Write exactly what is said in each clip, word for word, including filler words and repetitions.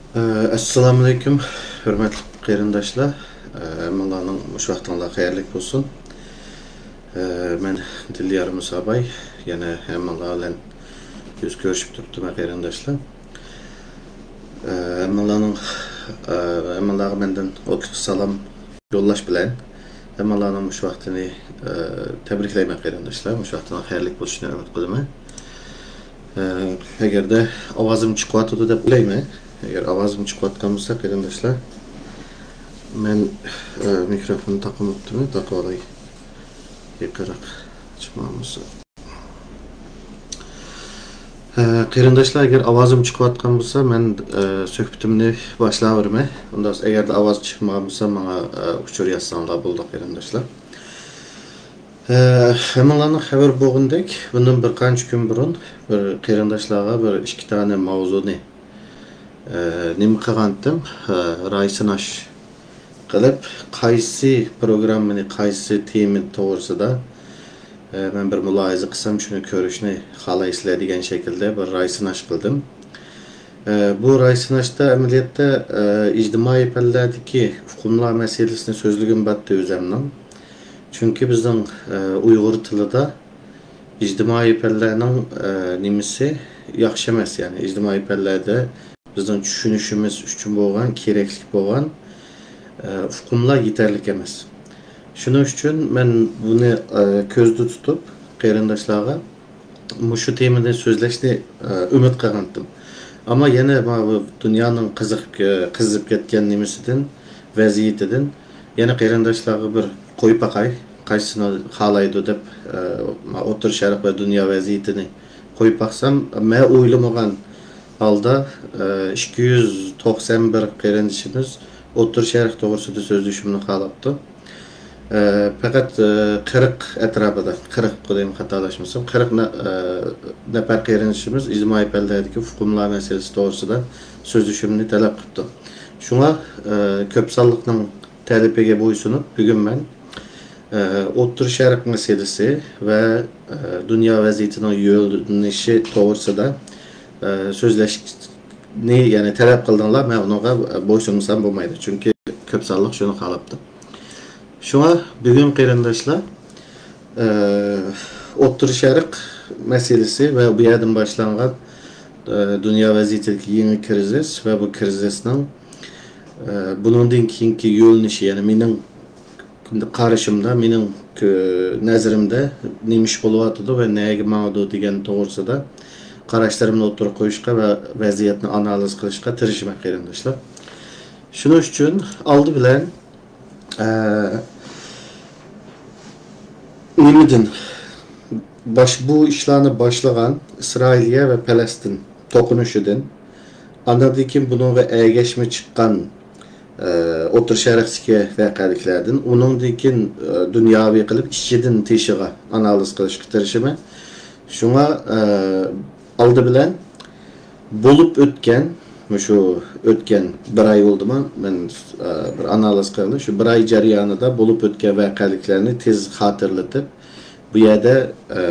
ئەسسالامۇئەلەيكۇم، ھۆرمەتلىك قېرىنداشلار. ھەممىڭلارنىڭ مۇشۇ ۋاقتىڭلار خەيرلىك بولسۇن. مەن دىليار مۇساباي، يەنە ھەممىڭلار بىلەن يۈز كۆرۈشۈپ تۇرۇپتىمەن قېرىنداشلار. ھەممىڭلارنىڭ، ھەممىڭلارغا مەندىن ئوتلۇق سالام يوللاش بىلەن، ھەممىڭلارنىڭ مۇشۇ ۋاقتىنى تەبرىكلەيمەن قېرىنداشلار. مۇشۇ ۋاقتىنىڭ خەيرلىك بولۇشىنى ئۈمىد قىلىمەن. ئەگەردە ئاۋازىم چىقىۋاتىدۇ دەپ ئويلايمەن. ئەگەر ئاۋازىم چىقىۋاتقان بولسا، قېرىنداشلار، مەن، ئە، مىكروفوننى تاقىماپتىمەن، تاقىۋالاي. يېقىنراق چىقمىغان بولسا. ئە، قېرىنداشلار، ئەگەر ئاۋازىم چىقىۋاتقان بولسا، مەن، ئە، سۆھبىتىمنى باشلاۋېرىمەن. ئۇنداق، ئەگەردە ئاۋاز چىقمىغان بولسا، ماڭا، ئە، ئۇچۇر يازساڭلار بولىدۇ، قېرىنداشلار. ئە، ھەممىڭلارنىڭ خەۋىرى بولغىنىدەك، بۇندىن بىر قانچە كۈن بۇرۇن بىر قېرىنداشلارغا بىر ئىككى دانە ماۋزۇنى، ئە، نېمە قىلغانتىم، ئە، راي سىناش قىلىپ، قايسى پروگراممىنى، قايسى تېما توغرىسىدا، ئە، مەن بىر مۇلاھىزە قىلسام، شۇنى كۆرۈشنى خالايسىلەر دېگەن شەكىلدە بىر راي سىناش قىلدىم. ئە، بۇ راي سىناشتا ئەمەلىيەتتە، ئە، ئىجتىمائىي پەنلەردىكى ئۇقۇملار مەسىلىسىنى سۆزلىگۈم بارتتى ئۆزەمنىڭ. چۈنكى بىزنىڭ، ئە، ئۇيغۇر تىلىدا ئىجتىمائىي پەنلەرنىڭ، ئە، نېمىسى ياخشى ئەمەس، يەنى ئىجتىمائىي پەنلەردە بىزنىڭ چۈشىنىشىمىز ئۈچۈن بولغان، كېرەكلىك بولغان، ئە، ئۇقۇملار يېتەرلىك ئەمەس. شۇنىڭ ئۈچۈن مەن بۇنى، ئە، كۆزدە تۇتۇپ، قېرىنداشلارغا مۇشۇ تېمىنى سۆزلەشنى، ئە، ئۈمىد قىلغانتىم. ئەمما يەنە ماۋۇ دۇنيانىڭ قىزىق، قىزىپ كەتكەن نېمىسىدىن، ۋەزىيىتىدىن يەنە قېرىنداشلارغا بىر قويۇپ باقاي، قايسىسىنى خالايدۇ دەپ، ئە، ماۋۇ ئوتتۇرا شەرق ۋە دۇنيا ۋەزىيىتىنى قويۇپ باقسام، مەن ئويلىمىغان ھالدا، ئە، ئىككى يۈز توقسان بىر قېرىندىشىمىز ئوتتۇرا شەرق توغرىسىدا سۆزلىشىمنى خالاپتۇ. ئە، پەقەت، ئە، قىرىق ئەتراپىدا، قىرىق دەيمەن خاتالاشمىسام، قىرىق نە-، ئە، نەپەر قېرىندىشىمىز ئىجتىمائىي پەنلەردىكى ئۇقۇملار مەسىلىسى توغرىسىدا سۆزلىشىمنى تەلەپ قىپتۇ. شۇڭا، ئە، كۆپ سانلىقنىڭ تەلىپىگە بويسۇنۇپ، بۈگۈن مەن، ئە، ئوتتۇرا شەرق مەسىلىسى ۋە، ئە، دۇنيا ۋەزىيىتىنىڭ يۆنىلىشى توغرىسىدا، ئە، سۆزلەشنى، يەنى تەلەپ قىلدىڭلار، مەن ئۇنىڭغا بويسۇنمىسام بولمايدۇ، چۈنكى كۆپ سانلىق شۇنى خالاپتۇ. شۇڭا بۈگۈن قېرىنداشلار، ئە، ئوتتۇرا شەرق مەسىلىسى ۋە بۇ يەردىن باشلانغان، ئە، دۇنيا ۋەزىيىتىدىكى يېڭى كىرىزىس ۋە بۇ كىرىزىسنىڭ، ئە، بۇنىڭدىن كېيىنكى يۆنىلىشى، يەنى مېنىڭ قارىشىمدا، مېنىڭ كۆ-، نەزىرىمدە نېمە ئىش بولۇۋاتىدۇ ۋە نەگە ماڭىدۇ دېگەن توغرىسىدا قاراشلىرىمنى ئوتتۇرىغا قويۇشقا ۋە ۋەزىيەتنى ئانالىز قىلىشقا تىرىشىمەن، قېرىنداشلار. شۇنىڭ ئۈچۈن ئالدى بىلەن، ئە، نېمىدىن باش-، بۇ ئىشلارنى باشلىغان ئىسرائىلىيە ۋە پەلەستىن توقۇنۇشىدىن، ئاندىن كېيىن بۇنىڭغا ئەگەشمە چىققان، ئە، ئوتتۇرا شەرقتىكى ۋەقەلىكلەردىن، ئۇنىڭدىن كېيىن، ئە، دۇنياۋى قىلىپ ئىچىدىن تېشىغا ئانالىز قىلىشقا تىرىشىمەن. شۇڭا، ئە، ئالدى بىلەن بولۇپ ئۆتكەن، مۇشۇ ئۆتكەن بىر ئاي بولدىمۇ، مەن، ئە، بىر ئانالىز قىلدىم. شۇ بىر ئاي جەريانىدا بولۇپ ئۆتكەن ۋەقەلىكلەرنى تېز خاتىرىلىتىپ، بۇ يەردە، ئە،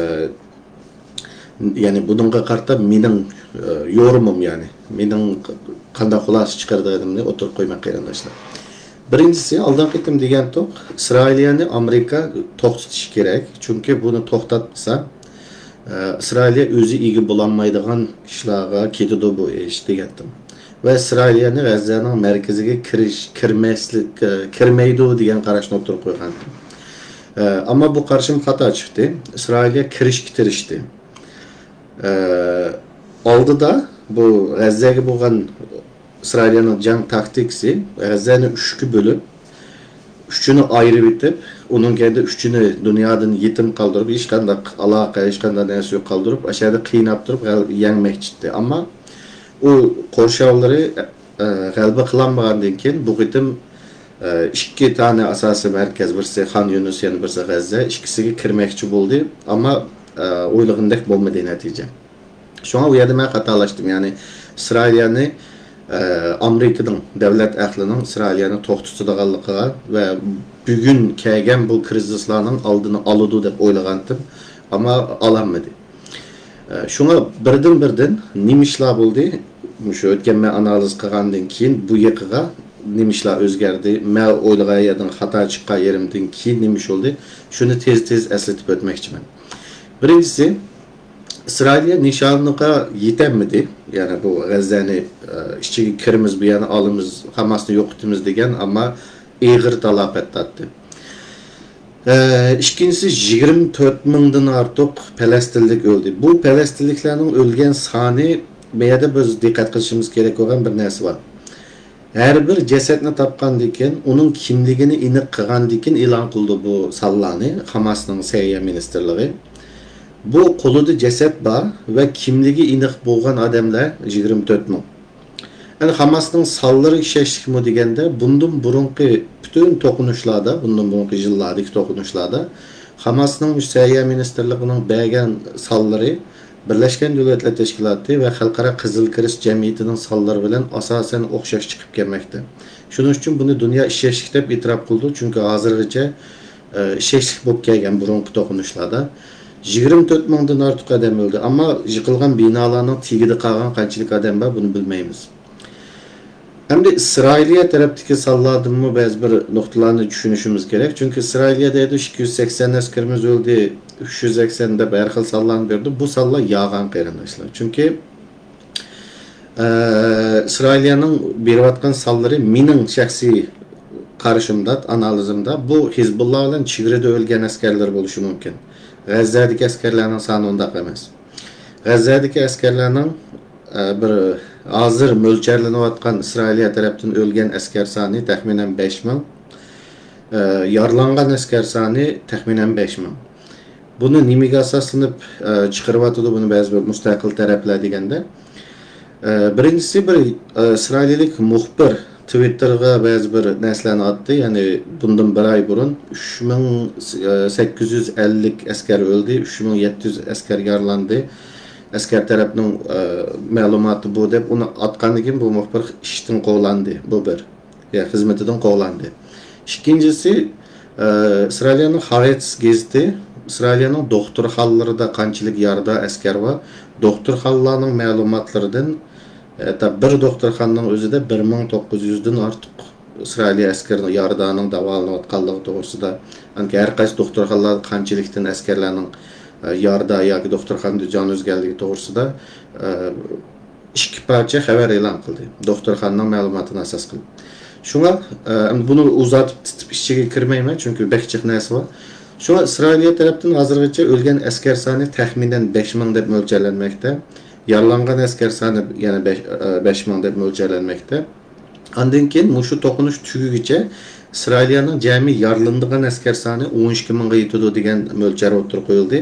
يەنى بۇنىڭغا قارىتا مېنىڭ، ئە، يورۇمۇم، يەنى مېنىڭ قانداق خۇلاسە چىقىرىدىغىنىمنى ئوتتۇرىغا قويماق قېرىنداشلار. بىرىنچىسى، ئالدىنقى قېتىم دېگەنتۇق، ئىسرائىلىيەنى ئامېرىكا توختىتىشى كېرەك. چۈنكى بۇنى توختاتمىسا، ئە، ئىسرائىلىيە ئۆزى ئىگە بولالمايدىغان ئىشلارغا كېتىدۇ بۇ ئىش دېگەنتىم. ۋە ئىسرائىلىيەنى غەززەنىڭ مەركىزىگە كىرىش، كىرمەسلىك، ئە، كىرمەيدۇ دېگەن قاراشنى ئوتتۇرىغا قويغانتىم. ئە، ئەمما بۇ قارىشىم خاتا چىقتى. ئىسرائىلىيە كىرىشكە تىرىشتى. ئە، ئالدىدا بۇ غەززەگە بولغان ئىسرائىلىيەنىڭ جەڭ تاكتىكىسى، غەززەنى ئۈچكە بۆلۈپ، ئۈچىنى ئايرىۋېتىپ، ئۇنىڭ كەينىدە ئۈچىنى دۇنيادىن يېتىم قالدۇرۇپ، ھېچقانداق ئالاقە، ھېچقانداق نەرسە يوق قالدۇرۇپ، ئاشۇ يەردە قىيناپ تۇرۇپ غەل-، يەڭمەكچى ئىدى. ئەمما ئۇ قورشاۋلىرى، ئە، غەلىبە قىلالمىغاندىن كېيىن، بۇ قېتىم، ئە، ئىككى تانە ئاساسىي مەركەز، بىرسى خان يۇنۇس، يەنە بىرسى غەززە، ئىككىسىگە كىرمەكچى بولدى. ئەمما، ئە، ئويلىغىنىدەك بولمىدى نەتىجە. شۇڭا ئۇ يەردە مەن خاتالاشتىم. يەنى ئىسرائىلىيەنى، ئە، ئامېرىكىنىڭ دۆلەت ئەقلىنىڭ ئىسرائىلىيەنى توختىتىدىغانلىقىغا ۋە بۈگۈن كەلگەن بۇ كىرىزىسلارنىڭ ئالدىنى ئالىدۇ دەپ ئويلىغانتىم، ئەمما ئالالمىدى. ئە، شۇڭا بىردىن-بىردىن نېمە ئىشلار بولدى؟ مۇشۇ ئۆتكەن مەن ئانالىز قىلغاندىن كېيىن بۇ يېقىغا نېمە ئىشلار ئۆزگەردى، مەن ئويلىغان يەردىن خاتا چىققان يېرىمدىن كېيىن نېمە ئىش بولدى، شۇنى تېز-تېز ئەسلىتىپ ئۆتمەكچىمەن. بىرىنچىسى، ئىسرائىلىيە نىشانىغا يېتەلمىدى. يەنى بۇ غەززەنى، ئە، ئىچىگە كىرىمىز، بۇ يەرنى ئالىمىز، ھاماسنى يوقىتىمىز دېگەن، ئەمما ئېغىر تالاپەت تارتتى. ئە، ئىككىنچىسى، يىگىرمە تۆت مىڭدىن ئارتۇق پەلەستىنلىك ئۆلدى. بۇ پەلەستىنلىكلەرنىڭ ئۆلگەن سانى، بۇ يەردە بىز دىققەت قىلىشىمىز كېرەك بولغان بىر نەرسە بار. ھەر بىر جەسەتنى تاپقاندىن كېيىن، ئۇنىڭ كىملىكىنى ئېنىق قىلغاندىن كېيىن ئېلان قىلىدۇ بۇ سانلارنى خاماسنىڭ سەھىيە مىنىستىرلىقى. بۇ قولىدا جەسەت بار ۋە كىملىكى ئېنىق بولغان ئادەملەر يىگىرمە تۆت مىڭ. ئەنە خاماسنىڭ سانلىرى ئىشەنچلىكمۇ دېگەندە، بۇندىن بۇرۇنقى پۈتۈن توقۇنۇشلاردا، بۇندىن بۇرۇنقى يىللاردىكى توقۇنۇشلاردا خاماسنىڭ سەھىيە مىنىستىرلىقىنىڭ بەرگەن سانلىرى بىرلەشكەن دۆلەتلەر تەشكىلاتى ۋە خەلقئارا قىزىل كىرېست جەمئىيىتىنىڭ سانلىرى بىلەن ئاساسەن ئوخشاش چىقىپ كەلمەكتە. شۇنىڭ ئۈچۈن بۇنى دۇنيا ئىشەنچلىك دەپ ئېتىراپ قىلىدۇ، چۈنكى ھازىرغىچە، ئە، ئىشەنچلىك بولۇپ كەلگەن بۇرۇنقى توقۇنۇشلاردا يىگىرمە تۆت مىڭدىن ئارتۇق ئادەم ئۆلدى. ئەمما يىقىلغان بىنالارنىڭ تېگىدە قالغان قانچىلىك ئادەم بار، بۇنى بىلمەيمىز. ئەمدى ئىسرائىلىيە تەرەپتىكى سانلاردىنمۇ بەزى بىر نۇقتىلارنى چۈشىنىشىمىز كېرەك. چۈنكى ئىسرائىلىيە دەيدۇ، ئىككى يۈز سەكسەن ئەسكىرىمىز ئۆلدى، ئۈچ يۈز سەكسەن دەپ ھەر خىل سانلارنى بېرىدۇ. بۇ سانلار يالغان، قېرىنداشلار. چۈنكى، ئە، ئىسرائىلىيەنىڭ بېرىۋاتقان سانلىرى مېنىڭ شەخسىي قارىشىمدا، ئانالىزىمدا، بۇ ھىزبۇللا بىلەن چېگرىدە ئۆلگەن ئەسكەرلەر بولۇشى مۇمكىن. غەززەدىكى ئەسكەرلەرنىڭ سانى ئۇنداق ئەمەس. غەززەدىكى ئەسكەرلەرنىڭ، ئە، بىر ھازىر مۆلچەرلىنىۋاتقان ئىسرائىلىيە تەرەپتىن ئۆلگەن ئەسكەر سانى تەخمىنەن بەش مىڭ، ئە، يارىلانغان ئەسكەر سانى تەخمىنەن بەش مىڭ. بۇنى نېمىگە ئاساسلىنىپ، ئە، چىقىرىۋاتىدۇ بۇنى بەزى بىر مۇستەقىل تەرەپلەر دېگەندە، ئە، بىرىنچىسى بىر، ئە، ئىسرائىلىيىلىك مۇخبىر تىۋىتتېرغا بەزى بىر نەرسىلەرنى ئاتتى. يەنى بۇندىن بىر ئاي بۇرۇن ئۈچ مىڭ سەككىز يۈز ئەللىك ئەسكەر ئۆلدى، ئۈچ مىڭ يەتتە يۈز ئەسكەر يارىلاندى. ئەسكەر تەرەپنىڭ، ئە، مەلۇماتى بۇ دەپ ئۇنى ئاتقاندىن كېيىن بۇ مۇخبىر ئىشتىن قوغلاندى. بۇ بىر. يا، خىزمىتىدىن قوغلاندى. ئىككىنچىسى، ئە، ئىسرائىلىيەنىڭ خارېتس گېزىتى ئىسرائىلىيەنىڭ دوختۇرخانىلىرىدا قانچىلىك يارىدار ئەسكەر بار، دوختۇرخانىلارنىڭ مەلۇماتلىرىدىن، ھەتتا بىر دوختۇرخانىنىڭ ئۆزىدە بىر مىڭ توققۇز يۈزدىن ئارتۇق ئىسرائىلىيە ئەسكىرىنىڭ يارىدارنىڭ داۋالىنىۋاتقانلىقى توغرىسىدا، ئانكى ھەر قايسى دوختۇرخانىلاردا قانچىلىكتىن ئەسكەرلەرنىڭ، ئە، يارىدار ياكى دوختۇرخانىدا جان ئۈزگەنلىكى توغرىسىدا، ئە، ئىككى پارچە خەۋەر ئېلان قىلدى، دوختۇرخانىنىڭ مەلۇماتىنى ئاساس قىلىپ. شۇڭا، ئە، ئەمدى بۇنى ئۇزارتىپ تىتىپ ئىچىگە كىرمەيمەن، چۈنكى بەك جىق نەرسە بار. شۇڭا ئىسرائىلىيە تەرەپتىن ھازىرغىچە ئۆلگەن ئەسكەر سانى تەخمىنەن بەش مىڭ دەپ مۆلچەرلەنمەكتە. يارىلانغان ئەسكەر سانى يەنە بەش، ئە، بەش مىڭ دەپ مۆلچەرلەنمەكتە. ئاندىن كېيىن مۇشۇ توقۇنۇش تۈگىگىچە ئىسرائىلىيەنىڭ جەمئىي يارىلىنىدىغان ئەسكەر سانى ئون ئىككى مىڭغا يېتىدۇ دېگەن مۆلچەر ئوتتۇرىغا قويۇلدى.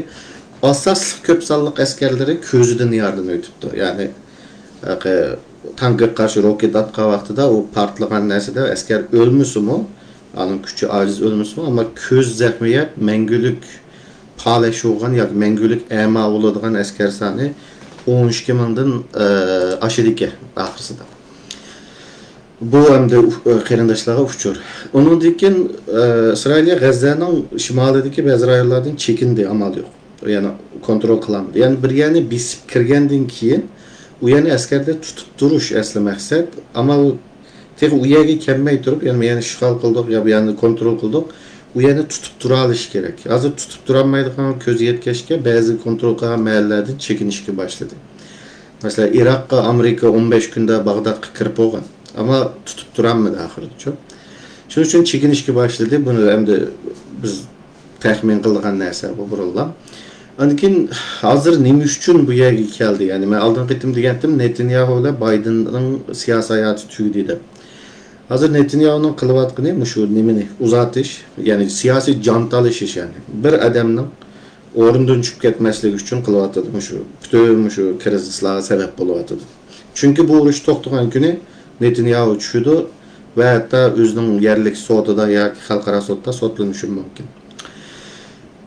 ئاساسلىق كۆپ سانلىق ئەسكەرلىرى كۆزىدىن يارىدىن ئۆتۈپتۇ. يەنى، ھېلىقى تانكىغا قارشى روكېت ئاتقان ۋاقتىدا ئۇ پارتلىغان نەرسىدە ئەسكەر ئۆلمىسىمۇ، ئانىڭ كۈچى ئاجىز ئۆلمىسىمۇ، ئەمما كۆز زەخمى يەپ مەڭگۈلۈك پالەچ بولغان ياكى مەڭگۈلۈك ئەما بولىدىغان ئەسكەر سانى ئون ئىككى مىڭدىن، ئە، ئاشىدىكەن ئاخىرسىدا. بۇ ئەمدى ئۇ-، قېرىنداشلارغا ئۇچۇر. ئۇنىڭدىن كېيىن، ئە، ئىسرائىلىيە غەززەنىڭ شىمالىدىكى بەزى رايونلاردىن چېكىندى، ئامال يوق. يەنى كونترول قىلالمىدى. يەنى بىر يەرنى بېسىپ كىرگەندىن كېيىن، ئۇ يەرنى ئەسكەردە تۇتۇپ تۇرۇش ئەسلى مەقسەت. ئەمما ئۇ تېخى ئۇ يەرگە كەلمەي تۇرۇپ، يەنى يەنە ئىشغال قىلدۇق، يا بۇ يەرنى كونترول قىلدۇق. ئۇ يەرنى تۇتۇپ تۇرالىشى كېرەك. ھازىر تۇتۇپ تۇرالمايدىغان كۆزى يەتكەچكە، بەزى كونترول قىلغان مەھەللىلەردىن چېكىنىشكە باشلىدى. مەسىلەن، ئىراققا ئامېرىكا ئون بەش كۈندە باغدادقا كىرىپ بولغان. ئەمما تۇتۇپ تۇرالمىدى ئاخىرىچۇ. شۇنىڭ ئۈچۈن چېكىنىشكە باشلىدى. بۇنى ئەمدى بىز تەخمىن قىلىدىغان نەرسە بۇ بۇرۇنلا. ئاندىن كېيىن ھازىر نېمە ئۈچۈن بۇ يەرگە كەلدى؟ يەنى مەن ئالدىنقى قېتىم دېگەنتىم، نېتانياھۇ بىلەن بايدېننىڭ سىياسىي ھاياتى تۈگىدى دەپ. ھازىر نېتانياھۇنىڭ قىلىۋاتقىنى مۇشۇ نېمىنى ئۇزارتىش، يەنى سىياسىي جان تالىشىش، يەنى بىر ئادەمنىڭ ئورنىدىن چۈشۈپ كەتمەسلىكى ئۈچۈن قىلىۋاتىدۇ، مۇشۇ پۈتۈن مۇشۇ كىرىزىسلارغا سەۋەب بولۇۋاتىدۇ. چۈنكى بۇ ئۇرۇش توختىغان كۈنى نېتانياھۇ چۈشىدۇ ۋە ھەتتا ئۆزىنىڭ يەرلىك سوتىدا ياكى خەلقئارا سوتتا سوتلىنىشى مۇمكىن.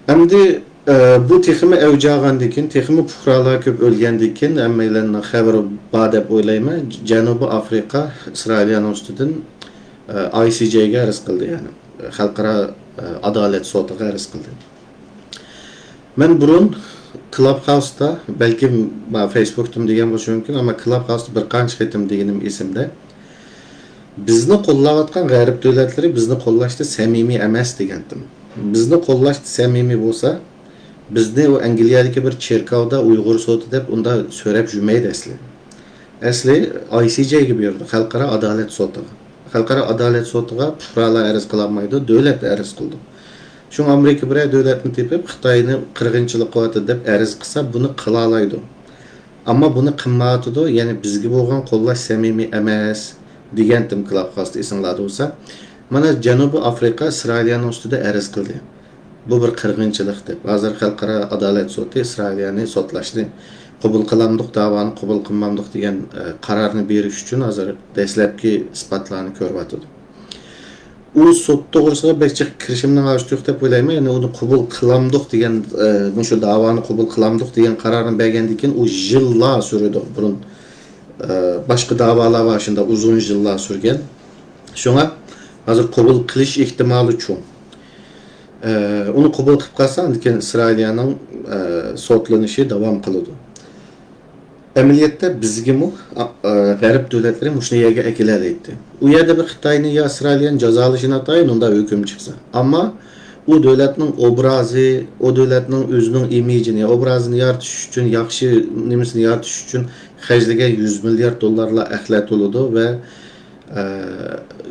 ئەمدى، ئە، بۇ تېخىمۇ ئەۋج ئالغاندىن كېيىن، تېخىمۇ پۇقرالار كۆپ ئۆلگەندىن كېيىن، ھەممەيلەننىڭ خەۋىرى بار دەپ ئويلايمەن، جەنۇبىي ئافرىقا ئىسرائىلىيەنىڭ ئۈستىدىن، ئە، ئاي سىي جەيگە ئەرز قىلدى، يەنى خەلقئارا، ئە، ئادالەت سوتىغا ئەرز قىلدى. مەن بۇرۇن كلاب خاۋستا، بەلكىم، ما، فېيسبۇكتىمۇ دېگەن بولۇشى مۇمكىن، ئەمما كلاب خاۋستا بىر قانچە قېتىم دېگىنىم ئېسىمدە. بىزنى قوللاۋاتقان غەرب دۆلەتلىرى بىزنى قوللاشتا سەمىمىي ئەمەس دېگەنتىم. بىزنى قوللاشتا سەمىمىي بولسا، بىزنى ئۇ ئەنگلىيەدىكى بىر چېركاۋدا ئۇيغۇر سوتى دەپ ئۇندا سۆرەپ يۈرمەيدۇ ئەسلى. ئەسلى ئاي سى جەيگە بۇيرۇدى، خەلقئارا ئادالەت سوتىغا. خەلقئارا ئادالەت سوتىغا پۇقرالار ئەرز قىلالمايدۇ، دۆلەت ئەرز قىلىدۇ. شۇڭا ئامېرىكا بىرەر دۆلەتنى تېپىپ، خىتاينى قىرغىنچىلىق قىلىۋاتىدۇ دەپ ئەرز قىلسا، بۇنى قىلالايدۇ. ئەمما بۇنى قىلمايۋاتىدۇ، يەنى بىزگە بولغان قوللاش سەمىمىي ئەمەس، دېگەنتىم كلاب خاۋستا، ئېسىڭلاردا بولسا. مانا، جەنۇبىي ئافرىقا ئىسرائىلىيەنىڭ ئۈستىدە ئەرز قىلدى. بۇ بىر قىرغىنچىلىق دەپ. ھازىر خەلقئارا ئادالەت سوتى ئىسرائىلىيەنى سوتلاشنى قوبۇل قىلامدۇق، داۋانى قوبۇل قىلمامدۇق دېگەن، ئە، قارارنى بېرىش ئۈچۈن ھازىر دەسلەپكى ئىسپاتلارنى كۆرۈۋاتىدۇ. ئۇ سوت توغرىسىغا بەك جىق كىرىشىمنىڭ ھاجىتى يوق دەپ ئويلايمەن. يەنى ئۇنى قوبۇل قىلامدۇق دېگەن، ئە، مۇشۇ داۋانى قوبۇل قىلامدۇق دېگەن قارارنى بەرگەندىن كېيىن ئۇ يىللار سۈرىدۇ. بۇرۇن، ئە، باشقا داۋالار بار شۇنداق ئۇزۇن يىللار سۈرگەن. شۇڭا ھازىر قوبۇل قىلىش ئېھتىمالى چوڭ. ئە، ئۇنى قوبۇل قىلىپ قالسا، ئاندىن كېيىن ئىسرائىلىيەنىڭ، ئە، سوتلىنىشى داۋام قىلىدۇ. ئەمەلىيەتتە بىزگىمۇ، ئا، ئا، غەرب دۆلەتلىرى مۇشۇ يەرگە ئەكېلەلەيتتى. ئۇ يەردە بىر خىتاينى يا ئىسرائىلىيەنى جازالىشى ناتايىن، ئۇنداق ھۆكۈم چىقسا. ئەمما ئۇ دۆلەتنىڭ ئوبرازى، ئۇ دۆلەتنىڭ ئۆزىنىڭ ئىمىجىنى، ئوبرازىنى يارىتىش ئۈچۈن، ياخشى نېمىسىنى يارىتىش ئۈچۈن خەجلىگەن يۈز مىليارد دوللارلار ئەخلەت بولىدۇ ۋە، ئە،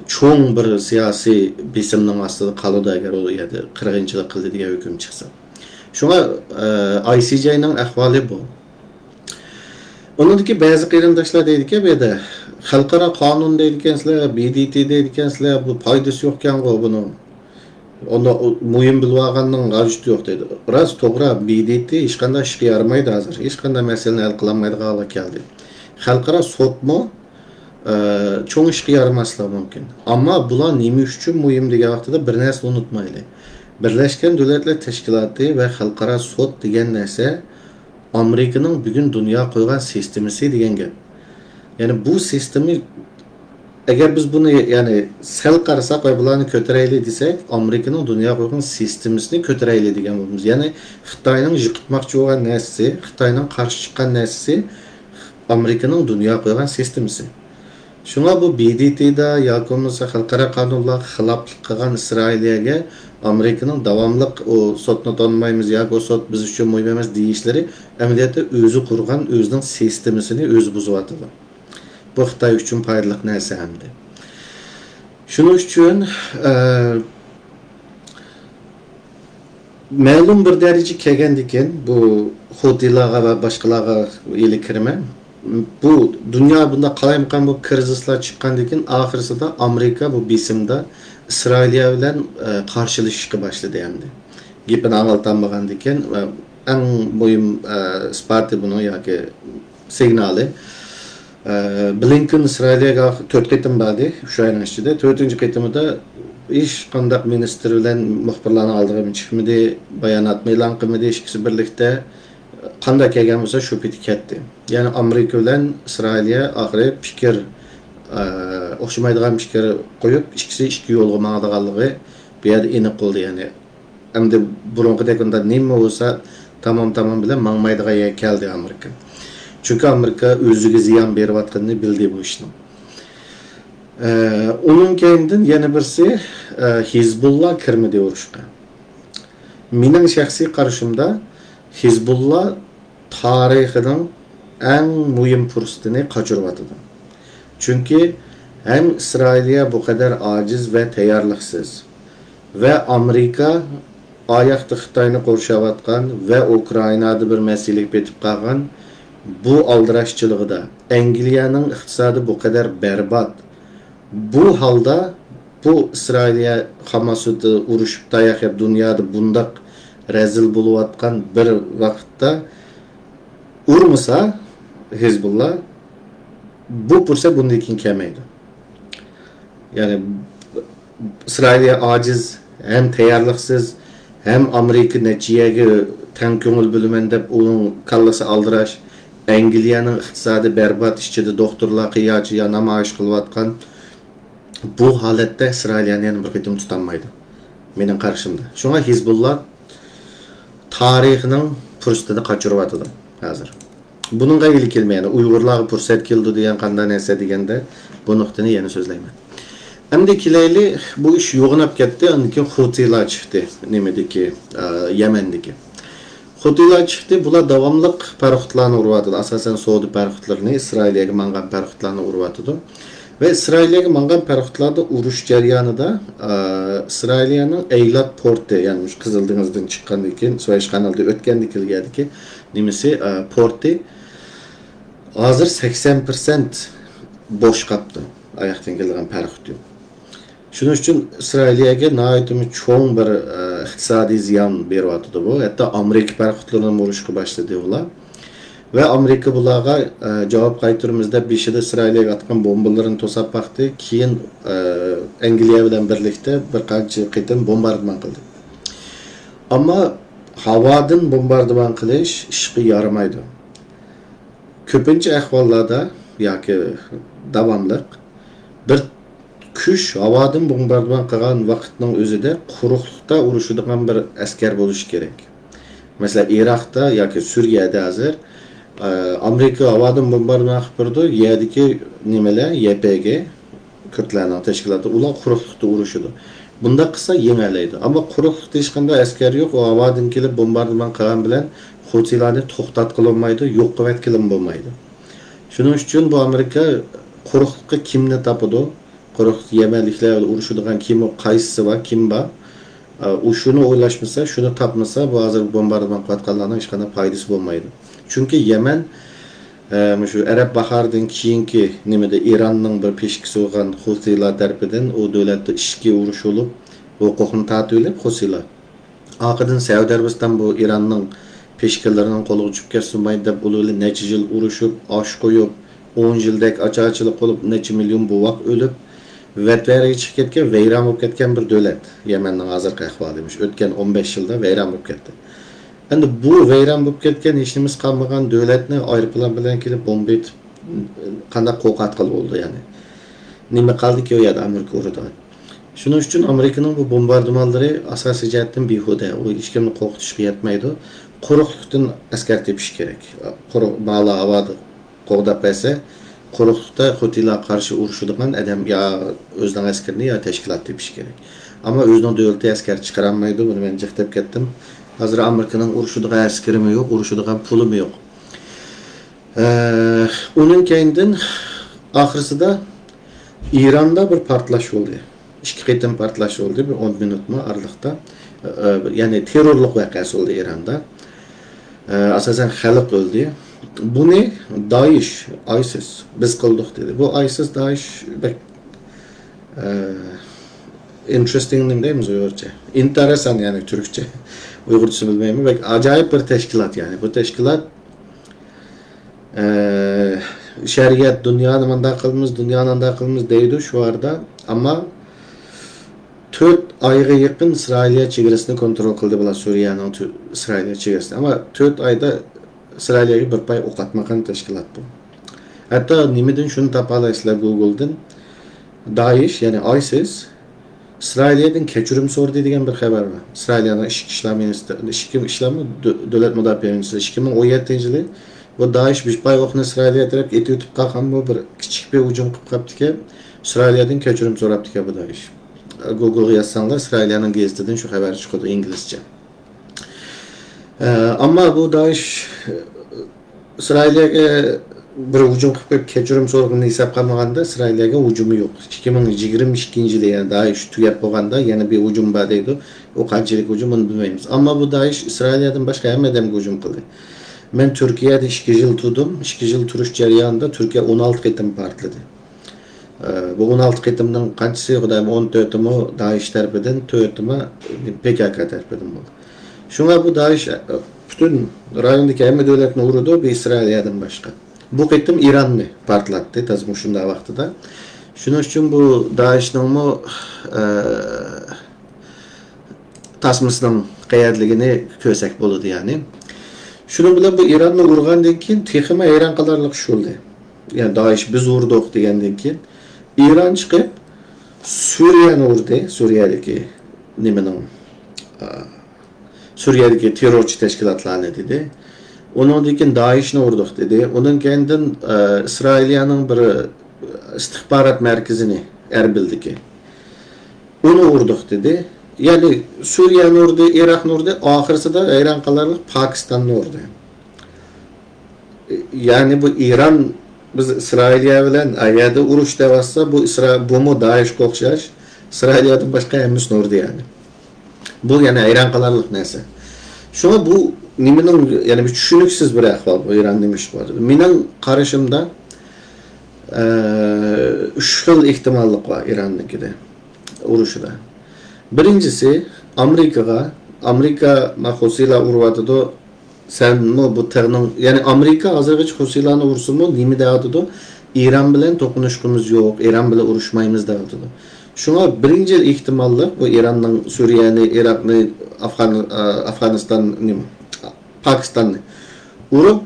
چوڭ بىر سىياسىي بېسىمنىڭ ئاستىدا قالىدۇ، ئەگەر ئۇ يەردە قىرغىنچىلىق قىلدى دېگەن ھۆكۈم چىقسا. شۇڭا، ئە، ئاي سى جەينىڭ ئەھۋالى بۇ. ئۇنىڭدىكى بەزى قېرىنداشلار دەيدىكى، بۇ يەردە خەلقئارا قانۇن دەيدىكەنسىلەر، بى دى تى دەيدىكەنسىلەر، بۇ پايدىسى يوقكەنغۇ بۇنىڭ. ئۇنى مۇھىم بىلىۋالغاننىڭ ھاجىتى يوق دەيدۇ. راست، توغرا، بى دى تى ھېچقانداق ئىشقا يارىمايدۇ ھازىر. ھېچقانداق مەسىلىنى ھەل قىلالمايدىغان ھالغا كەلدى. خەلقئارا سوتمۇ، ئە، چوڭ ئىشقا يارىماسلىقى مۇمكىن. ئەمما بۇلار نېمە ئۈچۈن مۇھىم دېگەن ۋاقتىدا بىر نەرسىنى ئۇنتۇمايلى. بىرلەشكەن دۆلەتلەر تەشكىلاتى ۋە خەلقئارا سوت دېگەن نەرسە ئامېرىكىنىڭ بۈگۈن دۇنياغا قويغان سىستېمىسى دېگەن گەپ. يەنى بۇ سىستېما، ئەگەر بىز بۇنى، يەنى سەل قارىساق ۋە بۇلارنى كۆتۈرەيلى دېسەك، ئامېرىكىنىڭ دۇنياغا قويغان سىستېمىسىنى كۆتۈرەيلى دېگەن بولىمىز. يەنى خىتاينىڭ يىقىتماقچى بولغان نەرسىسى، خىتاينىڭ قارشى چىققان نەرسىسى ئامېرىكىنىڭ دۇنياغا قويغان سىستېمىسى. شۇڭا بۇ بى دى تى دا ياكى بولمىسا خەلقئارا قانۇنلارغا خىلاپلىق قىلغان ئىسرائىلىيەگە ئامېرىكىنىڭ داۋاملىق ئۇ سوتنى تونۇمايمىز ياكى ئۇ سوت بىز ئۈچۈن مۇھىم ئەمەس دېيىشلىرى ئەمەلىيەتتە ئۆزى قۇرغان ئۆزىنىڭ سىستېمىسىنى ئۆزى بۇزۇۋاتىدۇ. بۇ خىتاي ئۈچۈن پايدىلىق نەرسە ئەمدى. شۇنىڭ ئۈچۈن، ئە، مەلۇم بىر دەرىجىگە كەلگەندىكىن، بۇ خوتىلارغا ۋە باشقىلارغا ئېلىپ كىرىمەن. بۇ دۇنيا بۇنداق قالايمىقان بولۇپ كىرىزىسلار چىققاندىكىن، ئاخىرسىدا ئامېرىكا بۇ بېسىمدا ئىسرائىلىيە بىلەن، ئە، قارشىلىشىشقا باشلىدى ئەمدى. گېپىنى ئاڭلىتالمىغاندىكىن، ئە، ئەڭ مۇھىم، ئە، ئىسپاتى بۇنىڭ ياكى سىگنالى. ئە، بلىنكېن ئىسرائىلىيەگە تۆت قېتىم باردى شۇ ئاينىڭ ئىچىدە. تۆتىنچى قېتىمىدا ھېچقانداق مىنىستىر بىلەن مۇخبىرلارنىڭ ئالدىغا چىقمىدى، باياناتمۇ ئېلان قىلمىدى. ئىككىسى بىرلىكتە قانداق كەلگەن بولسا شۇ پېتى كەتتى. يەنى ئامېرىكا بىلەن ئىسرائىلىيە ئاخىرى پىكىر، ئە، ئوخشىمايدىغان پىكىر قويۇپ، ئىككىسى ئىككى يولغا ماڭىدىغانلىقى بۇ يەردە ئېنىق بولدى. يەنى ئەمدى بۇرۇنقىدەك ئۇنداق نېمە بولسا تامام تامام بىلەن ماڭمايدىغان يەرگە كەلدى ئامېرىكا. چۈنكى ئامېرىكا ئۆزىگە زىيان بېرىۋاتقىنىنى بىلدى بۇ ئىشنىڭ. ئە، ئۇنىڭ كەينىدىن يەنە بىرسى، ئە، ھىزبۇللا كىرمىدى ئۇرۇشقا. مېنىڭ شەخسىي قارىشىمدا، ھىزبۇللا تارىخىنىڭ ئەڭ مۇھىم پۇرسىتىنى قاچۇرۇۋاتىدۇ. چۈنكى ھەم ئىسرائىلىيە بۇ قەدەر ئاجىز ۋە تەييارلىقسىز، ۋە ئامېرىكا ئاياقتا خىتاينى قورشاۋاتقان ۋە ئۇكرائىنادا بىر مەسىلىگە پېتىپ قالغان بۇ ئالدىراشچىلىقىدا، ئەنگلىيەنىڭ ئىقتىسادى بۇ قەدەر بەربات، بۇ ھالدا بۇ ئىسرائىلىيە خاماسودا ئۇرۇشۇپ تاياق يەپ دۇنيادا بۇنداق رەزىل بولۇۋاتقان بىر ۋاقىتتا ئۇرمىسا ھىزبۇللا، بۇ پۇرسەت بۇندىن كېيىن كەلمەيدۇ. يەنى ئىسرائىلىيە ئاجىز، ھەم تەييارلىقسىز، ھەم ئامېرىكا نەچچە يەرگە تەڭ كۆڭۈل بۆلىمەن دەپ ئۇنىڭ كاللىسى ئالدىراش، ئەنگلىيەنىڭ ئىقتىسادى بەربات ئىچىدە دوختۇرلار قىياچى يا نامايىش قىلىۋاتقان بۇ ھالەتتە ئىسرائىلىيەنى يەنە بىر قېتىم تۇتالمايدۇ، مېنىڭ قارىشىمدا. شۇڭا ھىزبۇللا تارىخنىڭ پۇرسىتىنى قاچۇرۇۋاتىدۇ ھازىر. بۇنىڭغا ئىلى كەلمەي، يەنى ئۇيغۇرلارغا پۇرسەت كېلىدۇ دېگەن قانداق نەرسە دېگەندە، بۇ نۇقتىنى يەنە سۆزلەيمەن. ئەمدى كېلەيلى، بۇ ئىش يوغىناپ كەتتى، ئاندىن كېيىن خۇتىلار چىقتى، نېمىدىكى، ئە، يەمەندىكى. خۇتىلار چىقتى، بۇلار داۋاملىق پاراخوتلارنى ئۇرۇۋاتىدۇ. ئاساسەن سودا پاراخوتلىرىنى، ئىسرائىلىيەگە ماڭغان پاراخوتلارنى ئۇرۇۋاتىدۇ. ۋە ئىسرائىلىيەگە ماڭغان پاراخوتلاردا ئۇرۇش جەريانىدا، ئە، ئىسرائىلىيەنىڭ ئەيلات پورتى، يەنى مۇشۇ قىزىل دېڭىزدىن چىققاندىن كېيىن، سۇۋەيش قانىلىدا ئۆتكەندىن كېيىن يەردىكى نېمىسى، ئە، پورتى ھازىر سەكسەن پىرسەنت بوش قاپتۇ. ئاياقتىن كېلىدىغان پاراخوت يوق. شۇنىڭ ئۈچۈن ئىسرائىلىيەگە ناھايىتىمۇ چوڭ بىر، ئە، ئىقتىسادىي زىيان بېرىۋاتىدۇ بۇ. ھەتتا ئامېرىكا پاراخوتلىرىنى ئۇرۇشقا باشلىدى ئۇلار. ۋە ئامېرىكا بۇلارغا، ئە، جاۋاب قايتۇرىمىز دەپ، بېشىدا ئىسرائىلىيەگە ئاتقان بومبىلىرىنى توساپ باقتى. كېيىن، ئە، ئەنگلىيە بىلەن بىرلىكتە بىر قانچە قېتىم بومباردىمان قىلدى. ئەمما ھاۋادىن بومباردىمان قىلىش ئىشقا يارىمايدۇ. كۆپىنچە ئەھۋاللاردا ياكى داۋاملىق بىر كۈچ ھاۋادىن بومباردىمان قىلغان ۋاقىتنىڭ ئۆزىدە قۇرۇقلۇقتا ئۇرۇشىدىغان بىر ئەسكەر بولۇشى كېرەك. مەسىلەن، ئىراقتا ياكى سۈرىيەدە ھازىر، ئە، ئامېرىكا ھاۋادىن بومباردىمان قىلىپ بېرىدۇ، يەردىكى نېمىلەر، يەپەگە، كۈردلەرنىڭ تەشكىلاتى، ئۇلار قۇرۇقلۇقتا ئۇرۇشىدۇ. بۇنداق قىلسا يېڭەلەيدۇ. ئەمما قۇرۇقلۇقتا ھېچقانداق ئەسكەر يوق، ئۇ ھاۋادىن كېلىپ بومباردىمان قىلغان بىلەن خۇتىلارنى توختاتقىلى بولمايدۇ، يوق قىلىۋەتكىلىمۇ بولمايدۇ. شۇنىڭ ئۈچۈن بۇ ئامېرىكا قۇرۇقلۇققا كىمنى تاپىدۇ؟ قۇرۇق يەمەنلىكلەر بىلەن ئۇرۇشىدىغان كىم ئۇ، قايسىسى بار، كىم بار؟ ئە، ئۇ شۇنى ئويلاشمىسا، شۇنى تاپمىسا، بۇ ھازىر بومباردىمان قىلىۋاتقانلارنىڭ ھېچقانداق پايدىسى بولمايدۇ. چۈنكى يەمەن، ئە، مۇشۇ ئەرەب باھارىدىن كېيىنكى نېمىدە ئىراننىڭ بىر پېشكىسى بولغان خۇسىلار تەرىپىدىن ئۇ دۆلەتتە ئىچكى ئۇرۇش بولۇپ، ھوقۇقنى تارتىۋېلىپ خۇسىلار. ئارقىدىن سەئۇدى ئەرەبىستان بۇ ئىراننىڭ پېشكىلىرىنىڭ قولىغا چۈشۈپ كەتسۇن مايدۇ دەپ، ئۇلار بىلەن نەچچە يىل ئۇرۇشۇپ، ئاش قويۇپ، ئون يىلدەك ئاچارچىلىق بولۇپ، نەچچە مىليون بوۋاق ئۆلۈپ، ۋەتۋەرىگە چىقىپ كەتكەن، ۋەيران بولۇپ كەتكەن بىر دۆلەت. يەمەننىڭ ھازىرقى ئەھۋالى، مۇشۇ ئۆتكەن ئون بەش يىلدا ۋەيران بولۇپ كەتتى. ئەمدى بۇ ۋەيران بولۇپ كەتكەن، ھېچنېمىسى قالمىغان دۆلەتنى ئايروپىلان بىلەن كېلىپ بومبا ئېتىپ، قانداق قورقۇتقىلى بولىدۇ، يەنى؟ نېمە قالدىكى ئۇ يەردە ئامېرىكا ئۇرىدىغان؟ شۇنىڭ ئۈچۈن ئامېرىكىنىڭ بۇ بومباردىمانلىرى ئاساسىي جەھەتتىن بىھۇدە، ئۇ ھېچكىمنى قورقۇتۇشقا يەتمەيدۇ. قۇرۇقلۇقتىن ئەسكەر تېپىش كېرەك. قۇرۇق، مالا ھاۋادا قوغداپ بەرسە، قۇرۇقلۇقتا خۇتىلارغا قارشى ئۇرۇشىدىغان ئادەم يا ئۆزىنىڭ ئەسكىرىنى يا تەشكىلات تېپىش كېرەك. ئەمما ئۆزىنىڭ دۆلىتى ئەسكەر چىقىرالمايدۇ، بۇنى مەن جىق دەپ كەتتىم. ھازىر ئامېرىكىنىڭ ئۇرۇشىدىغان ئەسكىرىمۇ يوق، ئۇرۇشىدىغان پۇلىمۇ يوق. ئە، ئۇنىڭ كەينىدىن ئاخىرسىدا ئىراندا بىر پارتلاش بولدى. ئىككى قېتىم پارتلاش بولدى، بىر ئون مىنۇتمۇ ئارىلىقتا. ئە، يەنى تېررورلۇق ۋەقەسى بولدى ئىراندا. ئە، ئاساسەن خەلق ئۆلدى. بۇنى دائىش، ئايسىس، بىز قىلدۇق دېدى. بۇ ئايسىس، دائىش بەك، ئە، ئىنتېرېستىڭ نېمە دەيمىز ئۇيغۇرچە؟ ئىنتېرېسان، يەنى تۈركچە. ئۇيغۇرچىسىنى بىلمەيمەن. بەك ئاجايىپ بىر تەشكىلات، يەنى. بۇ تەشكىلات ئە، شەرىئەت، دۇنيانى مۇنداق قىلىمىز، دۇنيانى ئانداق قىلىمىز دەيدۇ شوئاردا. ئەمما تۆت ئايغا يېقىن ئىسرائىلىيە چېگرىسىنى كونترول قىلدى بۇلار، سۈرىيەنىڭ تۈ-، ئىسرائىلىيە چېگرىسىنى. ئەمما تۆت ئايدا ئىسرائىلىيەگە بىر پاي ئوق ئاتمىغان تەشكىلات بۇ. ھەتتا نېمىدىن شۇنى تاپالايسىلەر گوگلدىن. دائىش، يەنى ئايسىس، ئىسرائىلىيەدىن كەچۈرۈم سورىدى دېگەن بىر خەۋەر بار. ئىسرائىلىيەنىڭ ئىچكى ئىشلار مىنىستىرى، ئىچكى ئىشلارمۇ، دۆ-، دۆلەت مۇداپىئە مىنىستىرى ئىككى مىڭ ئون يەتتىنچى يىلى بۇ دائىش بىر پاي ئوقنى ئىسرائىلىيە تەرەپكە ئېتىۋېتىپ قالغان بۇ بىر كىچىك بىر ھۇجۇم قىلىپ قاپتىكەن. ئىسرائىلىيەدىن كەچۈرۈم سوراپتىكەن بۇ دائىش. گوگلغا يازساڭلار، ئىسرائىلىيەنىڭ گېزىتىدىن شۇ خەۋەر چىقىدۇ ئىنگلىزچە. ئە، ئەمما بۇ دائىش، ئە، ئىسرائىلىيەگە بىر ھۇجۇم قىلىپ قويۇپ، كەچۈرۈم سورىغىنىنى ھېسابقا ئالمىغاندا، ئىسرائىلىيەگە ھۇجۇمى يوق. ئىككى مىڭ يىگىرمە ئىككىنچى يىلى، يەنى دائىش تۈگەپ بولغاندا، يەنە بىر ھۇجۇم بار دەيدۇ. ئۇ قانچىلىك ھۇجۇم، ئۇنى بىلمەيمىز. ئەمما بۇ دائىش ئىسرائىلىيەدىن باشقا ھەممە ئادەمگە ھۇجۇم قىلدى. مەن تۈركىيەدە ئىككى يىل تۇردۇم. ئىككى يىل تۇرۇش جەريانىدا تۈركىيە ئون ئالتە قېتىم پارتلىدى. ئە، بۇ ئون ئالتە قېتىمنىڭ قانچىسى، خۇدايىم، ئون تۆتىمۇ دائىش تەرىپىدىن، تۆتىمۇ پكك تەرىپىدىن بولدى. شۇڭا بۇ دائىش، ئە، پۈتۈن رايوندىكى ھەممە دۆلەتنى ئۇرىدۇ، بىر ئىسرائىلىيەدىن باشقا. بۇ قېتىم ئىراننى پارتلاتتى، تازا مۇشۇنداق ۋاقتىدا. شۇنىڭ ئۈچۈن بۇ دائىشنىڭمۇ، ئە، تاسمىسىنىڭ قەيەردىلىكىنى كۆرسەك بولىدۇ، يەنى. شۇنىڭ بىلەن بۇ ئىراننى ئۇرغاندىن كېيىن تېخىمۇ ھەيران قالارلىق ئىش بولدى. يەنى دائىش بىز ئۇردۇق دېگەندىن كېيىن ئىران چىقىپ سۈرىيەنى ئۇردى. سۈرىيەدىكى نېمىنىڭ، ئا، سۈرىيەدىكى تېررورچى تەشكىلاتلارنى دېدى. ئۇنىڭدىن كېيىن دائىشنى ئۇردۇق دېدى. ئۇنىڭ كەينىدىن، ئە، ئىسرائىلىيەنىڭ بىر، ئە، ئىستىخبارات مەركىزىنى ئەربىلدىكى، ئۇنى ئۇردۇق دېدى. يەنى سۈرىيەنى ئۇردى، ئىراقنى ئۇردى، ئاخىرسىدا ھەيران قالارلىق پاكىستاننى ئۇردى. يەنى بۇ ئىران بىز ئىسرائىلىيە بىلەن ئەگەردە ئۇرۇش دەۋاتسا، بۇ ئىسرا-، بۇمۇ دائىشقا ئوخشاش ئىسرائىلىيەدىن باشقا ھەممىسىنى ئۇردى يەنى. بۇ يەنە ھەيران قالارلىق نەرسە. شۇڭا بۇ نېمىنىڭ، يەنى بىر چۈشىنىكسىز بىر ئەھۋال بۇ، ئىران نېمە ئىش قىلىۋاتىدۇ. مېنىڭ قارىشىمدا، ئە، ئۈچ خىل ئېھتىماللىق بار ئىراننىڭكىدە، ئۇرۇشىدا. بىرىنچىسى، ئامېرىكىغا، ئامېرىكا ما خۇسىلار ئۇرۇۋاتىدۇ، سەنمۇ بۇ تېغنىڭ، يەنى ئامېرىكا ھازىرغىچە خۇسىلارنى ئۇرسىمۇ نېمە دەۋاتىدۇ؟ ئىران بىلەن توقۇنۇشقۇمىز يوق، ئىران بىلەن ئۇرۇشمايمىز دەۋاتىدۇ. شۇڭا بىرىنچى ئېھتىماللىق بۇ ئىراننىڭ سۈرىيەنى، ئىراقنى، ئافغان-، ئە، ئافغانىستان، نېمە، پاكىستاننى ئۇرۇپ،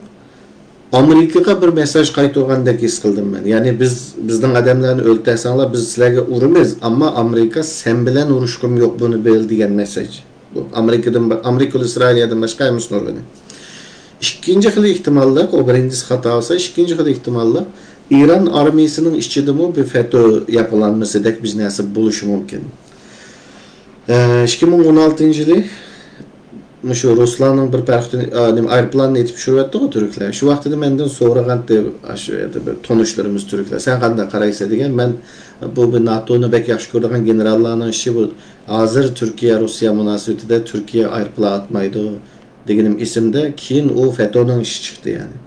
ئامېرىكىغا بىر مېساج قايتۇرغاندەك ھېس قىلدىم مەن. يەنى بىز، بىزنىڭ ئادەملەرنى ئۆلتۈرسەڭلار، بىز سىلەرگە ئۇرىمىز، ئەمما ئامېرىكا سەن بىلەن ئۇرۇشقۇم يوق، بۇنى بىل دېگەن مېساج. بۇ ئامېرىكىدىن، ئامېرىكا بىلەن ئىسرائىلىيەدىن باشقا ھەممىسى نۇرغۇنى. ئىككىنچى خىل ئېھتىماللىق، ئۇ بىرىنچىسى خاتا بولسا، ئىككىنچى خىل ئېھتىماللىق، ئىران ئارمىيىسىنىڭ ئىچىدىمۇ بىر فەتو ياپىلانمىسىدەك بىر نەرسە بولۇشى مۇمكىن. ئىككى مىڭ ئون ئالتىنچى يىلى مۇشۇ رۇسلارنىڭ بىر پەرقتىن، ئا، نېمە، ئايروپىلاننى ئېتىپ چۈشۈرۈۋەتتىغۇ تۈركلەر. شۇ ۋاقتىدا مەندىن سورىغانتى، ئاشۇ يەردە بىر تونۇشلىرىمىز تۈركلەر، سەن قانداق قارايسەن دېگەن. مەن بۇ بىر ناتونى بەك ياخشى كۆرىدىغان گېنېراللارنىڭ ئىشى بۇ. ھازىر تۈركىيە، روسىيە مۇناسىۋىتىدە تۈركىيە ئايروپىلان ئاتمايدۇ دېگىنىم ئېسىمدە، كېيىن ئۇ فەتونىڭ ئىشى چىقتى يەنى.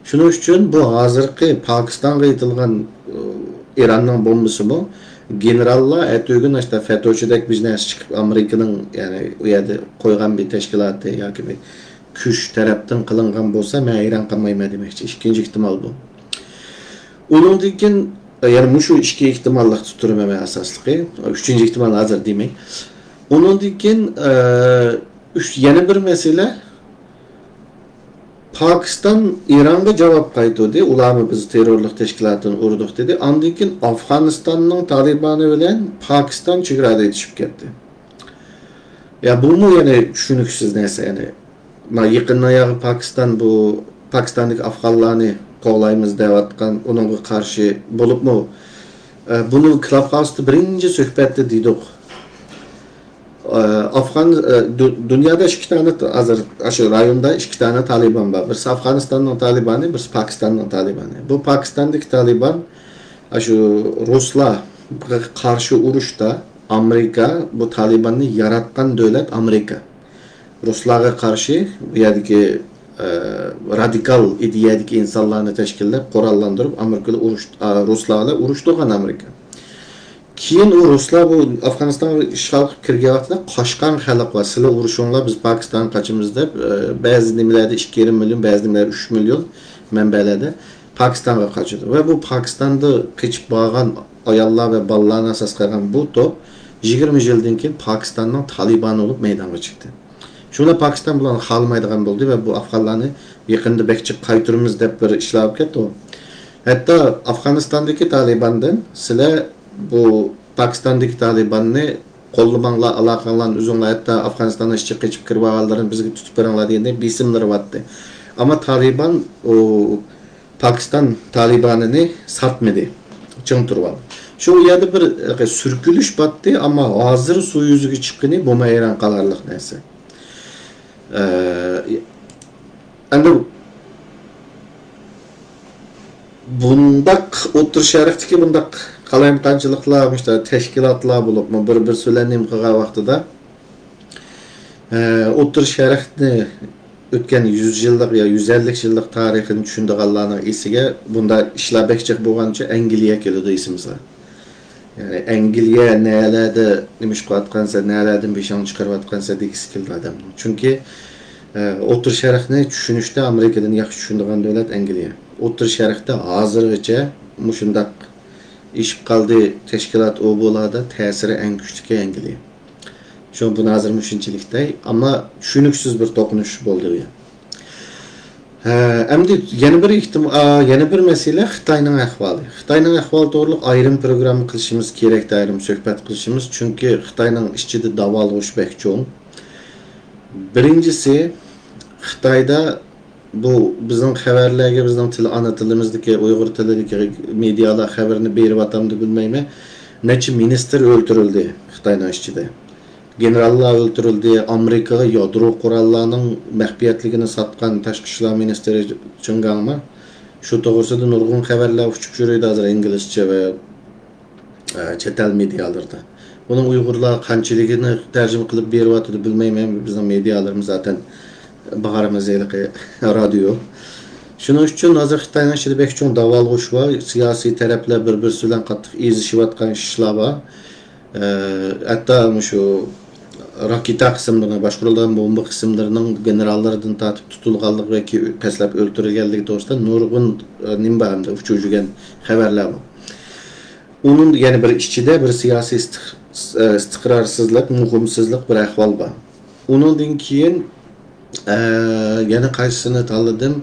شۇنىڭ ئۈچۈن بۇ ھازىرقى پاكىستانغا ئېتىلغان، ئۇ، ئىراننىڭ بومبىسىمۇ گېنېراللار ئەتىگۈن ئاشتا فەتوچىدەك بىر نەرسە چىقىپ، ئامېرىكىنىڭ، يەنى ئۇ يەردە قويغان بىر تەشكىلاتى ياكى بىر كۈچ تەرەپتىن قىلىنغان بولسا، مەن ھەيران قالمايمەن دېمەكچى. ئىككىنچى ئېھتىمال بۇ. ئۇنىڭدىن كېيىن، يەنى مۇشۇ ئىككى ئېھتىماللىقتا تۇرىمەن مەن ئاساسلىقى. ئۈچىنچى ئېھتىمال ھازىر دېمەي. ئۇنىڭدىن كېيىن، ئە، ئۈچ، يەنە بىر مەسىلە، پاكىستان ئىرانغا جاۋاب قايتۇردى، ئۇلارمۇ بىز تېررورلۇق تەشكىلاتىنى ئۇردۇق دېدى. ئاندىن كېيىن ئافغانىستاننىڭ تالىبانى بىلەن پاكىستان چېگرادا ئېتىشىپ كەتتى. يا بۇمۇ يەنە چۈشىنىكسىز نەرسە، يەنى ما يېقىندا ياغى پاكىستان بۇ، پاكىستاندىكى ئافغانلارنى قوغلايمىز دەۋاتقان، ئۇنىڭغا قارشى بولۇپمۇ، ئە، بۇنى كلابھاوستا بىرىنچى سۆھبەتتە دېدۇق. ئە، ئافغان، ئە، دۇ-، دۇنيادا ئىككى دانە ت-، ھازىر ئاشۇ رايوندا ئىككى دانە تالىبان بار. بىرسى ئافغانىستاننىڭ تالىبانى، بىرسى پاكىستاننىڭ تالىبانى. بۇ پاكىستاندىكى تالىبان ئاشۇ رۇسلارغا قارشى ئۇرۇشتا ئامېرىكا، بۇ تالىباننى ياراتقان دۆلەت ئامېرىكا. رۇسلارغا قارشى بۇ يەردىكى، ئە، رادىكال ئىدىيەدىكى ئىنسانلارنى تەشكىللەپ، قوراللاندۇرۇپ، ئامېرىكىدا ئۇرۇش، ئا، رۇسلار بىلەن ئۇرۇشتۇرغان ئامېرىكا. كېيىن ئۇ رۇسلار بۇ ئافغانىستانغا ئىشغال قىلىپ كىرگەن ۋاقتىدا قاچقان خەلق بار، سىلەر ئۇرۇشۇڭلار، بىز پاكىستانغا قاچىمىز دەپ، ئە، بەزى نېمىلەردە ئىككى يېرىم مىليون، بەزى نېمىلەردە ئۈچ مىليون مەنبەلەردە پاكىستانغا قاچىدۇ. ۋە بۇ پاكىستاندا قېچىپ بارغان ئاياللار ۋە بالىلارنى ئاساس قىلغان بۇ توپ يىگىرمە يىلدىن كېيىن پاكىستاننىڭ تالىبانى بولۇپ مەيدانغا چىقتى. شۇڭا پاكىستان بۇلارنى خالىمايدىغان بولدى ۋە بۇ ئافغانلارنى يېقىندا بەك جىق قايتۇرىمىز دەپ بىر ئىشلار بولۇپ كەتتى. ھەتتا ئافغانىستاندىكى تالىباندىن سىلەر بۇ پاكىستاندىكى تالىباننى قوللىماڭلار، ئالاقەڭلارنى ئۈزۈڭلار، ھەتتا ئافغانىستاننىڭ ئىچىگە قېچىپ كىرىۋالغانلىرىنى بىزگە تۇتۇپ بېرىڭلار دېگەندەك بېسىملىرى بارتتى. ئەمما تالىبان ئۇ پاكىستان تالىبانىنى ساتمىدى، چىڭ تۇرۇۋالدى. شۇ يەردە بىر، ئە، سۈركىلىش باتتى، ئەمما ھازىر سۇ يۈزىگە چىققىنى بۇمۇ ھەيران قالارلىق نەرسە. ئە، ئەمدى بۇنداق ئوتتۇرا شەرقتىكى بۇنداق قالايمىقانچىلىقلار، مۇشۇنداق تەشكىلاتلار بولۇپمۇ بىر-بىرسى بىلەن نېمە قىلغان ۋاقتىدا، ئە، ئوتتۇرا شەرقنى ئۆتكەن يۈز يىللىق يا يۈز ئەللىك يىللىق تارىخىنى چۈشىنىدىغانلارنىڭ ئېسىگە بۇنداق ئىشلار بەك جىق بولغانچە ئەنگلىيە كېلىدۇ ئېسىمىزگە. يەنى ئەنگلىيە نەلەردە نېمە ئىش قىلىۋاتقانسەن، نەلەردىن بېشىڭنى چىقىرىۋاتقانسەن دېگۈسى كېلىدۇ ئادەمنىڭ. چۈنكى، ئە، ئوتتۇرا شەرقنى چۈشىنىشتە ئامېرىكىدىن ياخشى چۈشىنىدىغان دۆلەت ئەنگلىيە. ئوتتۇرا شەرقتە ھازىرغىچە مۇشۇنداق ئېشىپ قالدى، تەشكىلات ئۇ بۇلاردا تەسىرى ئەڭ كۈچلۈكى ئەنگلىيە. شۇ بۇنى ھازىر مۇشۇنچىلىك دەي، ئەمما چۈشىنىكسىز بىر توقۇنۇش بولدى بۇ. ھە، ئەمدى يەنە بىر ئېھتىم-، ئا، يەنە بىر مەسىلە خىتاينىڭ ئەھۋالى. خىتاينىڭ ئەھۋالى توغرۇلۇق ئايرىم پروگرامما قىلىشىمىز كېرەكتى، ئايرىم سۆھبەت قىلىشىمىز. چۈنكى خىتاينىڭ ئىچىدە داۋالغۇش بەك چوڭ. بىرىنچىسى، خىتايدا بۇ بىزنىڭ خەۋەرلەرگە، بىزنىڭ تىل، ئانا تىلىمىزدىكى، ئۇيغۇر تىلىدىكى مېدىيالار خەۋىرىنى بېرىۋاتامدۇ بىلمەيمەن. نەچچە مىنىستىر ئۆلتۈرۈلدى خىتاينىڭ ئىچىدە. گېنېراللار ئۆلتۈرۈلدى. ئامېرىكىغا يادرو قوراللارنىڭ مەخپىيەتلىكىنى ساتقان تاشقى ئىشلار مىنىستىرى چېڭ گاڭما شۇ توغرىسىدا نۇرغۇن خەۋەرلەر ئۇچۇپ يۈرىدۇ ھازىر ئىنگلىزچە ۋە ئە، چەت ئەل مېدىيالىرىدا. بۇنىڭ ئۇيغۇرلار قانچىلىكىنى تەرجىمە قىلىپ بېرىۋاتىدۇ بىلمەيمەن، بىزنىڭ مېدىيالىرىمىز زاتەن بارىمىز ھېلىقى رادىيو. شۇنىڭ ئۈچۈن ھازىر خىتاينىڭ ئىچىدە بەك چوڭ داۋالغۇش بار، سىياسىي تەرەپلەر بىر-بىرسى بىلەن قاتتىق ئېزىشىۋاتقان ئىشلار بار. ئە، ھەتتا مۇشۇ راكېتا قىسىملىرىنى، باشقۇرۇلىدىغان بومبا قىسىملىرىنىڭ گېنېراللىرىدىن تارتىپ تۇتۇلغانلىقى ۋە كېيىن پەسلەپ ئۆلتۈرۈلگەنلىكى توغرىسىدا نۇرغۇن، ئە، نېمە بار ئەمدى، ئۇچۇر يۈرگەن خەۋەرلەر بار. ئۇنىڭ يەنە بىر ئىچىدە بىر سىياسىي ئىستىق-، ئىستىقرارسىزلىق، مۇقىمسىزلىق بىر ئەھۋال بار. ئۇنىڭدىن كېيىن، ئە، يەنە قايسىسىنى تاللىدىم؟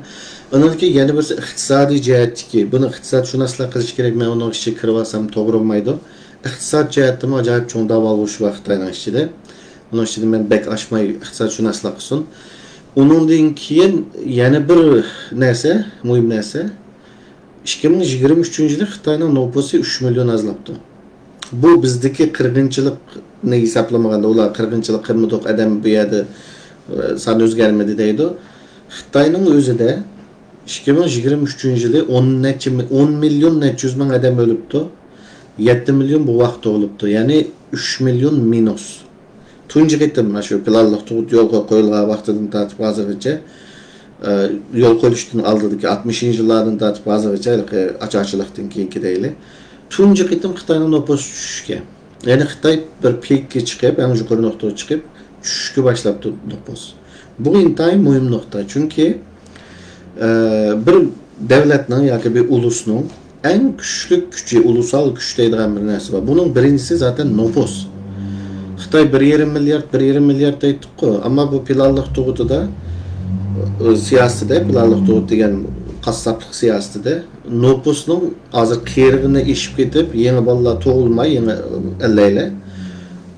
ئۇنىڭدىن كېيىن يەنە بىرسى ئىقتىسادىي جەھەتتىكى. بۇنى ئىقتىسادشۇناسلار قىلىشى كېرەك، مەن ئۇنىڭ ئىچىگە كىرىۋالسام توغرا بولمايدۇ. ئىقتىساد جەھەتتىمۇ ئاجايىپ چوڭ داۋالغۇش بار خىتاينىڭ ئىچىدە. ئۇنىڭ ئىچىدە مەن بەك ئاچماي ئىقتىسادشۇناسلار قىلسۇن. ئۇنىڭدىن كېيىن يەنە بىر نەرسە، مۇھىم نەرسە. ئىككى مىڭ يىگىرمە ئۈچىنچى يىلى خىتاينىڭ نوپۇسى ئۈچ مىليون ئازلاپتۇ. بۇ بىزدىكى قىرغىنچىلىقنى ھېسابلىمىغاندا، ئۇلار قىرغىنچىلىق قىلمىدۇق، ئادەم بۇ يەردە، ئە، سان ئۆزگەرمىدى دەيدۇ. خىتاينىڭ ئۆزىدە ئىككى مىڭ يىگىرمە ئۈچىنچى يىلى ئون نەچچە مىل-، ئون مىليون نەچچە يۈز مىڭ ئادەم ئۆلۈپتۇ. يەتتە مىليون بوۋاق تۇغۇلۇپتۇ. يەنى ئۈچ مىليون مىنۇس. تۇنجى قېتىم مانا شۇ پىلانلىق تۇغۇت يولغا قويۇلغان ۋاقتىدىن تارتىپ ھازىرغىچە، ئە، يول قويۇلۇشتىن ئالدىدىكى ئاتمىشىنچى يىللاردىن تارتىپ ھازىرغىچە ھېلىقى ئاچارچىلىقتىن كېيىنكى دەيلى، تۇنجى قېتىم خىتاينىڭ نوپۇسى چۈشۈشكە. يەنى خىتاي بىر پىككە چىقىپ، ئەڭ يۇقىرى نۇقتىغا چىقىپ، چۈشۈشكە باشلاپتۇ نوپۇس. بۇ ئىنتايىن مۇھىم نۇقتا. چۈنكى، ئە، بىر دۆلەتنىڭ ياكى بىر ئۇلۇسنىڭ ئەڭ كۈچلۈك كۈچى، ئۇلۇسال كۈچ دەيدىغان بىر نەرسە بار. بۇنىڭ بىرىنچىسى زاتەن نوپۇس. خىتاي بىر يېرىم مىليارد، بىر يېرىم مىليارد دەيتتۇققۇ، ئەمما بۇ پىلانلىق تۇغۇتىدا، ئە، سىياسىتىدە، پىلانلىق تۇغۇت دېگەن قاسساپلىق سىياسىتىدە نوپۇسنىڭ ھازىر قېرىغىنى ئېشىپ كېتىپ، يېڭى بالىلار تۇغۇلماي، يېڭى ئەللەيلەر.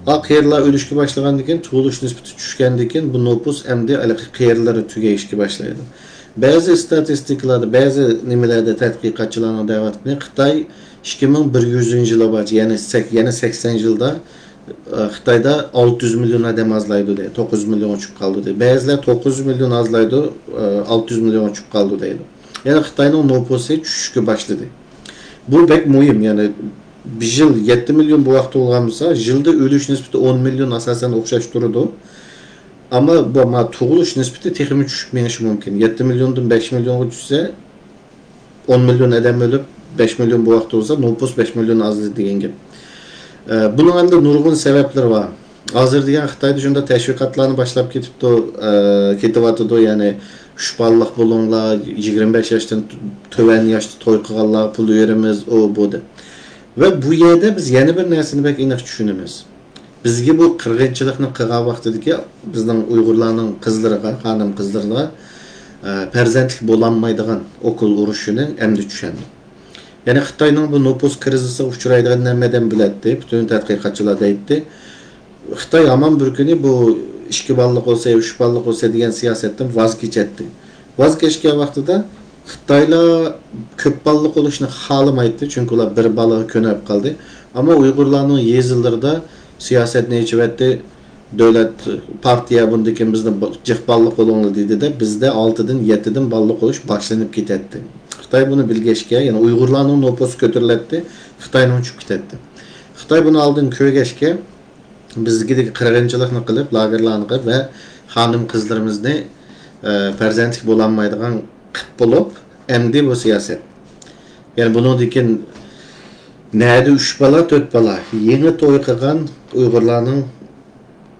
ئا، قېرىلار ئۆلۈشكە باشلىغاندىن كېيىن، تۇغۇلۇش نىسبىتى چۈشكەندىن كېيىن، بۇ نوپۇس ئەمدى ھېلىقى قېرىلىرى تۈگەيىشكە باشلايدۇ. بەزى ئىستاتىستىكىلاردا، بەزى نېمىلەردە تەتقىقاتچىلارنىڭ دەۋاتقىنى، خىتاي ئىككى مىڭ بىر يۈزىنچى يىلغىچە، يەنى سەك-، يەنە سەكسەن يىلدا، ئە، خىتايدا ئالتە يۈز مىليون ئادەم ئازلايدۇ دەيدۇ، توققۇز يۈز مىليونغا چۈشۈپ قالىدۇ دەيدۇ. بەزىلەر توققۇز يۈز مىليون ئازلايدۇ، ئە، ئالتە يۈز مىليونغا چۈشۈپ قالىدۇ دەيدۇ. يەنى خىتاينىڭ نوپۇسى چۈشۈشكە باشلىدى. بۇ بەك مۇھىم، يەنى بىر يىل يەتتە مىليون بوۋاق تۇغۇلغان بولسا، يىلدا ئۆلۈش نىسبىتى ئون مىليون ئاساسەن ئوخشاش تۇرىدۇ. ئەمما بۇ، ئەمما تۇغۇلۇش نىسبىتى تېخىمۇ چۈشۈپ مېڭىشى مۇمكىن. يەتتە مىليوندىن بەش مىليونغا چۈشسە، ئون مىليون ئادەم ئۆلۈپ، بەش مىليون بوۋاق تۇغۇلسا، نوپۇس بەش مىليون ئازلىدى دېگەن گەپ. ئە، بۇنىڭ ئەمدى نۇرغۇن سەۋەبلىرى بار. ھازىر دېگەن خىتايدا شۇنداق تەشۋىقاتلارنى باشلاپ كېتىپتۇ، ئە، كېتىۋاتىدۇ، يەنى ئۈچ بالىلىق بولۇڭلار، يىگىرمە بەش ياشتىن تۆۋەن ياشتا توي قىلغانلارغا پۇل بېرىمىز، ئۇ، بۇ دەپ. ۋە بۇ يەردە بىز يەنە بىر نەرسىنى بەك ئېنىق چۈشىنىمىز. بىزگە بۇ قىرغىنچىلىقنى قىلغان ۋاقتىدىكى بىزنىڭ ئۇيغۇرلارنىڭ قىزلىرىغا، خانىم قىزلىرىغا، ئە، پەرزەنتلىك بولالمايدىغان ئوكۇل ئۇرۇشىنى ئەمدى چۈشەندۇق. يەنى خىتاينىڭ بۇ نوپۇس كرىزىسىغا ئۇچرايدىغىنىنى ھەممە ئادەم بىلەتتى، پۈتۈن تەتقىقاتچىلار دەيتتى. خىتاي ھامان بىر كۈنى بۇ ئىككى بالىلىق بولسا، ئۈچ بالىلىق بولسا دېگەن سىياسەتتىن ۋاز كېچەتتى. ۋاز كەچكەن ۋاقتىدا خىتايلار كۆپ بالىلىق بولۇشنى خالىمايتتى، چۈنكى ئۇلار بىر بالىغا كۆنۈپ قالدى. ئەمما ئۇيغۇرلارنىڭ يېزىلىرىدا سىياسەتنى ئېچىۋەتتى. دۆلەت، پارتىيە بۇندىن كېيىن بىزنى جىق بالىلىق بولۇڭلار دېدى-دە، بىزدە ئالتىدىن، يەتتىدىن بالىلىق بولۇش باشلىنىپ كېتەتتى. خىتاي بۇنى بىلگەچكە، يەنى ئۇيغۇرلارنىڭ نوپۇسى كۆتۈرۈلەتتى، خىتاينىڭ چۈشۈپ كېتەتتى. خىتاي بۇنى ئالدىن كۆرگەچكە، بىزگىدىكى قىرغىنچىلىقنى قىلىپ، لاگېرلارنى قىلىپ ۋە خانىم قىزلىرىمىزنى، ئە، پەرزەنتلىك بولالمايدىغان قىپ بولۇپ، ئەمدى بۇ سىياسەت. يەنى بۇنىڭدىن كېيىن نەدە ئۈچ بالا، تۆت بالا، يېڭى توي قىلغان ئۇيغۇرلارنىڭ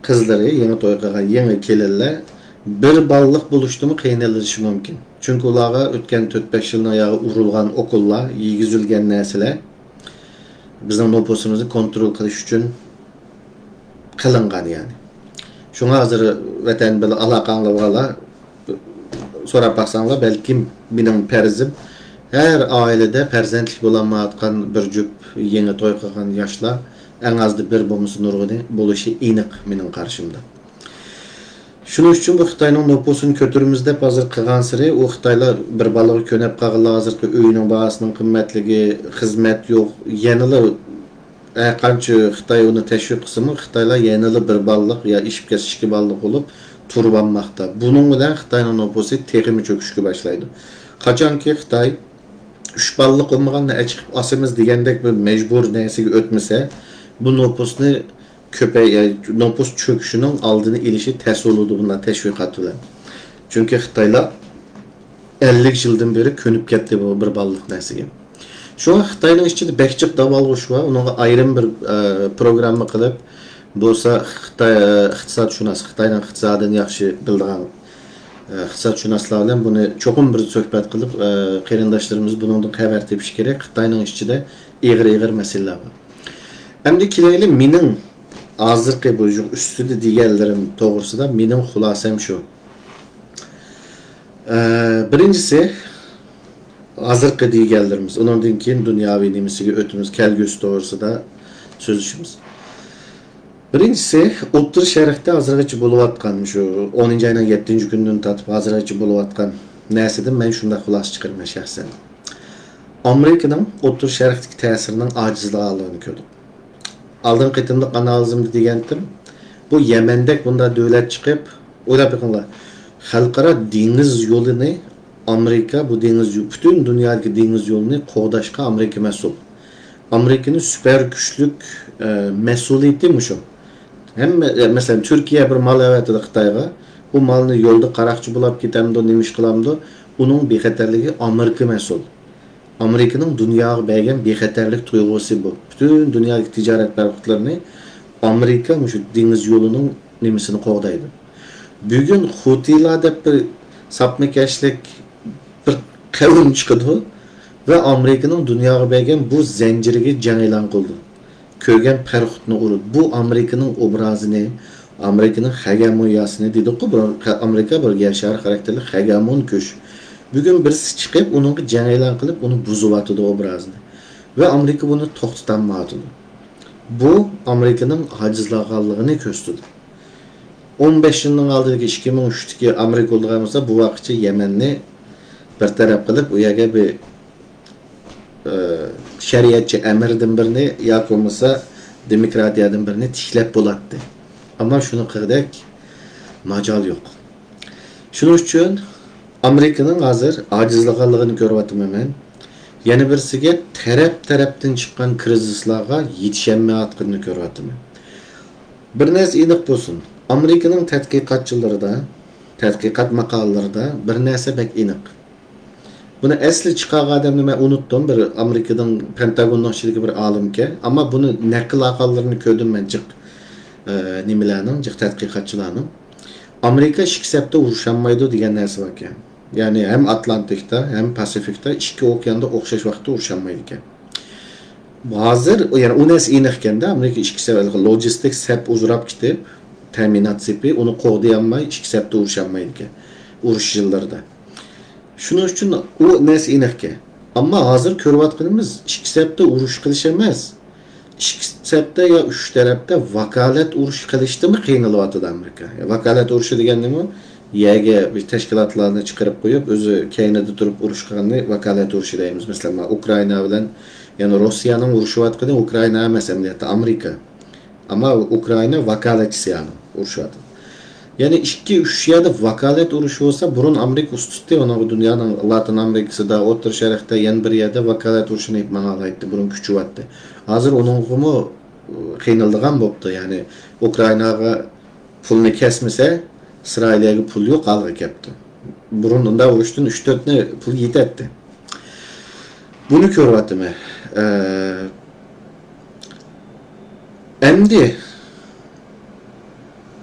قىزلىرى، يېڭى توي قىلغان يېڭى كېلىنلەر بىر بالىلىق بولۇشتىمۇ قىينىلىشى مۇمكىن. چۈنكى ئۇلارغا ئۆتكەن تۆت-بەش يىلنىڭ ياغى ئۇرۇلغان ئوكۇللار، يېگۈزۈلگەن نەرسىلەر بىزنىڭ نوپۇسىمىزنى كونترول قىلىش ئۈچۈن قىلىنغان يەنى. شۇڭا ھازىر ۋەتەن بىلەن ئالاقە ئاڭلىغانلار سوراپ باقساڭلار، بەلكىم مېنىڭ پەرىزىم، ھەر ئائىلىدە پەرزەنتلىك بولالمايۋاتقان بىر جۈپ يېڭى توي قىلغان ياشلار ئەڭ ئازدا بىر بولمىسا نۇرغۇنى بولۇشى ئېنىق مېنىڭ قارىشىمدا. شۇنىڭ ئۈچۈن بۇ خىتاينىڭ نوپۇسىنى كۆتۈرىمىز دەپ ھازىر قىلغانسېرى، ئۇ خىتايلار بىر بالىغا كۆنۈپ قالغانلار، ھازىرقى ئۆينىڭ باھاسىنىڭ قىممەتلىكى، خىزمەت يوق، يەنىلا ھەرقانچە خىتاي ئۇنى تەشۋىق قىلسىمۇ، خىتايلار يەنىلا بىر بالىلىق يا ئېشىپ كەتسە ئىككى بالىلىق بولۇپ تۇرۇۋالماقتا. بۇنىڭ بىلەن خىتاينىڭ نوپۇسى تېخىمۇ چۆكۈشكە باشلايدۇ. قاچانكى خىتاي ئۈچ بالىلىق بولمىغاننى ئەچىقىپ ئاسىمىز دېگەندەك بىر مەجبۇر نەرسىگە ئۆتمىسە، بۇ نوپۇسنى كۆپەي-، نوپۇس چۆكۈشىنىڭ ئالدىنى ئېلىشى تەس بولىدۇ بۇنداق تەشۋىقات بىلەن. چۈنكى خىتايلار ئەللىك يىلدىن بېرى كۆنۈپ كەتتى بۇ بىر بالىلىق نەرسىگە. شۇڭا خىتاينىڭ ئىچىدە بەك جىق داۋالغۇش بار. ئۇنىڭغا ئايرىم بىر، ئە، پروگرامما قىلىپ، بولسا خىتاي، ئە، ئىقتىسادشۇناس، خىتاينىڭ ئىقتىسادىنى ياخشى بىلىدىغان، ئە، ئىقتىسادشۇناسلار بىلەن بۇنى چوقۇم بىر سۆھبەت قىلىپ، ئە، قېرىنداشلىرىمىز بۇنىڭدىن خەۋەر تېپىشى كېرەك. خىتاينىڭ ئىچىدە ئېغىر-ئېغىر مەسىلىلەر بار. ئەمدى كېلەيلى مېنىڭ ھازىرقى بۇ يۇ-، ئۈستىدە دېگەنلىرىم توغرىسىدا مېنىڭ خۇلاسەم شۇ. ئە، بىرىنچىسى، ھازىرقى دېگەنلىرىمىز، ئۇنىڭدىن كېيىن دۇنياۋى نېمىسىگە ئۆتىمىز، كەلگۈسى توغرىسىدا سۆزلىشىمىز. بىرىنچىسى، ئوتتۇرا شەرقتە ھازىرغىچە بولۇۋاتقان، شۇ ئونىنچى ئاينىڭ يەتتىنچى كۈنىدىن تارتىپ ھازىرغىچە بولۇۋاتقان نەرسىدىن مەن شۇنداق خۇلاسە چىقىرىمەن شەخسەن. ئامېرىكىنىڭ ئوتتۇرا شەرقتىكى تەسىرىنىڭ ئاجىزلىغانلىقىنى كۆردۈم. ئالدىنقى قېتىملىق ئانالىزىمدە دېگەنتىم، بۇ يەمەندەك بۇنداق دۆلەت چىقىپ، ئويلاپ بېقىڭلار، خەلقئارا دېڭىز يولىنى ئامېرىكا، بۇ دېڭىز يو-، پۈتۈن دۇنيادىكى دېڭىز يولىنى قوغداشقا ئامېرىكا مەسئۇل. ئامېرىكىنى سۈپەر كۈچلۈك، ئە، مەسئۇلىيىتى مۇشۇ. ھەممە، ئە، مەسىلەن، تۈركىيە بىر مال ئەۋەتىدۇ خىتايغا. بۇ مالنى يولدا قاراقچى بولاپ كېتەمدۇ، نېمە ئىش قىلامدۇ؟ ئۇنىڭ بىخەتەرلىكى ئامېرىكا مەسئۇل. ئامېرىكىنىڭ دۇنياغا بەرگەن بىخەتەرلىك تۇيغۇسى بۇ. پۈتۈن دۇنيادىكى تىجارەت پاراخوتلىرىنى ئامېرىكا مۇشۇ دېڭىز يولىنىڭ نېمىسىنى قوغدايدۇ. بۈگۈن خۇتىيلار دەپ بىر ساپمىكەشلىك بىر قەۋم چىقىدۇ ۋە ئامېرىكىنىڭ دۇنياغا بەرگەن بۇ زەنجىرىگە جەڭ ئېلان قىلىدۇ. كۆرگەن پەرخۇتنى ئۇرۇپ، بۇ ئامېرىكىنىڭ ئوبرازىنى، ئامېرىكىنىڭ خەگەمونىيەسىنى دېدۇققۇ، بۇرۇن ئامېرىكا بىر يەر شارى خاراكتېرلىك خەگەمون كۈچ. بۈگۈن بىرسى چىقىپ، ئۇنىڭغا جەڭ ئېلان قىلىپ، ئۇنى بۇزۇۋاتىدۇ ئوبرازىنى. ۋە ئامېرىكا بۇنى توختىتالمايۋاتىدۇ. بۇ ئامېرىكىنىڭ ئاجىزلىغانلىقىنى كۆرسىتىدۇ. ئون بەش يىلنىڭ ئالدىدىكى ئىككى مىڭ ئۈچتىكى ئامېرىكا بولىدىغان بولسا، بۇ ۋاقىتچە يەمەننى بىر تەرەپ قىلىپ، ئۇ يەرگە بىر، ئە، شەرىئەتچى ئەمىردىن بىرنى ياكى بولمىسا دېموكراتىيەدىن بىرنى تىكلەپ بولاتتى. ئەمما شۇنى قىلغۇدەك ماجال يوق. شۇنىڭ ئۈچۈن ئامېرىكىنىڭ ھازىر ئاجىزلىغانلىقىنى كۆرۈۋاتىمەن مەن. يەنە بىرسىگە تەرەپ-تەرەپتىن چىققان كىرىزىسلارغا يېتىشەلمەيۋاتقىنىنى كۆرۈۋاتىمەن. بىر نەرسە ئېنىق بولسۇن، ئامېرىكىنىڭ تەتقىقاتچىلىرىدا، تەتقىقات ماقالىلىرىدا بىر نەرسە بەك ئېنىق. بۇنى ئەسلى چىقارغان ئادەمنى مەن ئۇنتۇم، بىر ئامېرىكىنىڭ پېنتاگوننىڭ ئىچىدىكى بىر ئالىمكەن. ئەمما بۇنى نەقىل ئالغانلىرىنى كۆردۈم مەن جىق، ئە، نېمىلەرنىڭ، جىق تەتقىقاتچىلارنىڭ. ئامېرىكا ئىككى سەپتە ئۇرۇشالمايدۇ دېگەن نەرسە باركەن. يەنى ھەم ئاتلانتىكتا، ھەم پاسىفىكتا ئىككى ئوكياندا ئوخشاش ۋاقىتتا ئۇرۇشالمايدىكەن. ھازىر، يەنى ئۇ نەرسە ئېنىقكەندە، ئامېرىكا ئىككى سەپ، لوجىستىك سەپ ئۇجراپ كېتىپ، تەمىنات سېپى، ئۇنى قوغدىيالماي، ئىككى سەپتە ئۇرۇشالمايدىكەن. ئۇرۇش يىللىرىدا. شۇنىڭ ئۈچۈن ئۇ نەرسە ئېنىقكەن. ئەمما ھازىر كۆرۈۋاتقىنىمىز ئىككى سەپتە ئۇرۇش قىلىش ئەمەس. ئىككى سەپتە يا ئۈچ تەرەپتە ۋاكالەت ئۇرۇش قىلىشتىمۇ قىينىلىۋاتىدۇ ئامېرىكا. ۋاكالەت ئۇرۇشى دېگەن نېمە؟ يەرگە بىر تەشكىلاتلارنى چىقىرىپ قويۇپ، ئۆزى كەينىدە تۇرۇپ ئۇرۇش قىلغاننى ۋاكالەت ئۇرۇشى دەيمىز. مەسىلەن، مانا ئۇكرائىنا بىلەن، يەنى روسىيەنىڭ ئۇرۇشۇۋاتقىنى ئۇكرائىنا ئەمەس ئەمەلىيەتتە، ئامېرىكا. ئەمما ئۇكرائىنا ۋاكالەتچىسى يەنى ئۇرۇشۇۋاتىدۇ. يەنى ئىككى، ئۈچ يەردە ۋاكالەت ئۇرۇشى بولسا، بۇرۇن ئامېرىكا ئۇستىتى، ئۇنىڭغا دۇنيانىڭ لاتىن ئامېرىكىسىدا، ئوتتۇرا شەرقتە، يەنە بىر يەردە ۋاكالەت ئۇرۇشىنى ئېلىپ ماڭالايتتى، بۇرۇن كۈچىۋاتتى. ھازىر ئۇنىڭغىمۇ قىينىلىدىغان بوپتۇ. يەنى ئۇكرائىناغا پۇلنى كەسمىسە، ئىسرائىلىيەگە پۇل يوق ھالغا كەپتۇ. بۇرۇن ئۇنداق ئۇرۇشتىن ئۈچ تۆتنى پۇل يېتەتتى. بۇنى كۆرۈۋاتىمەن. ئە، ئەمدى،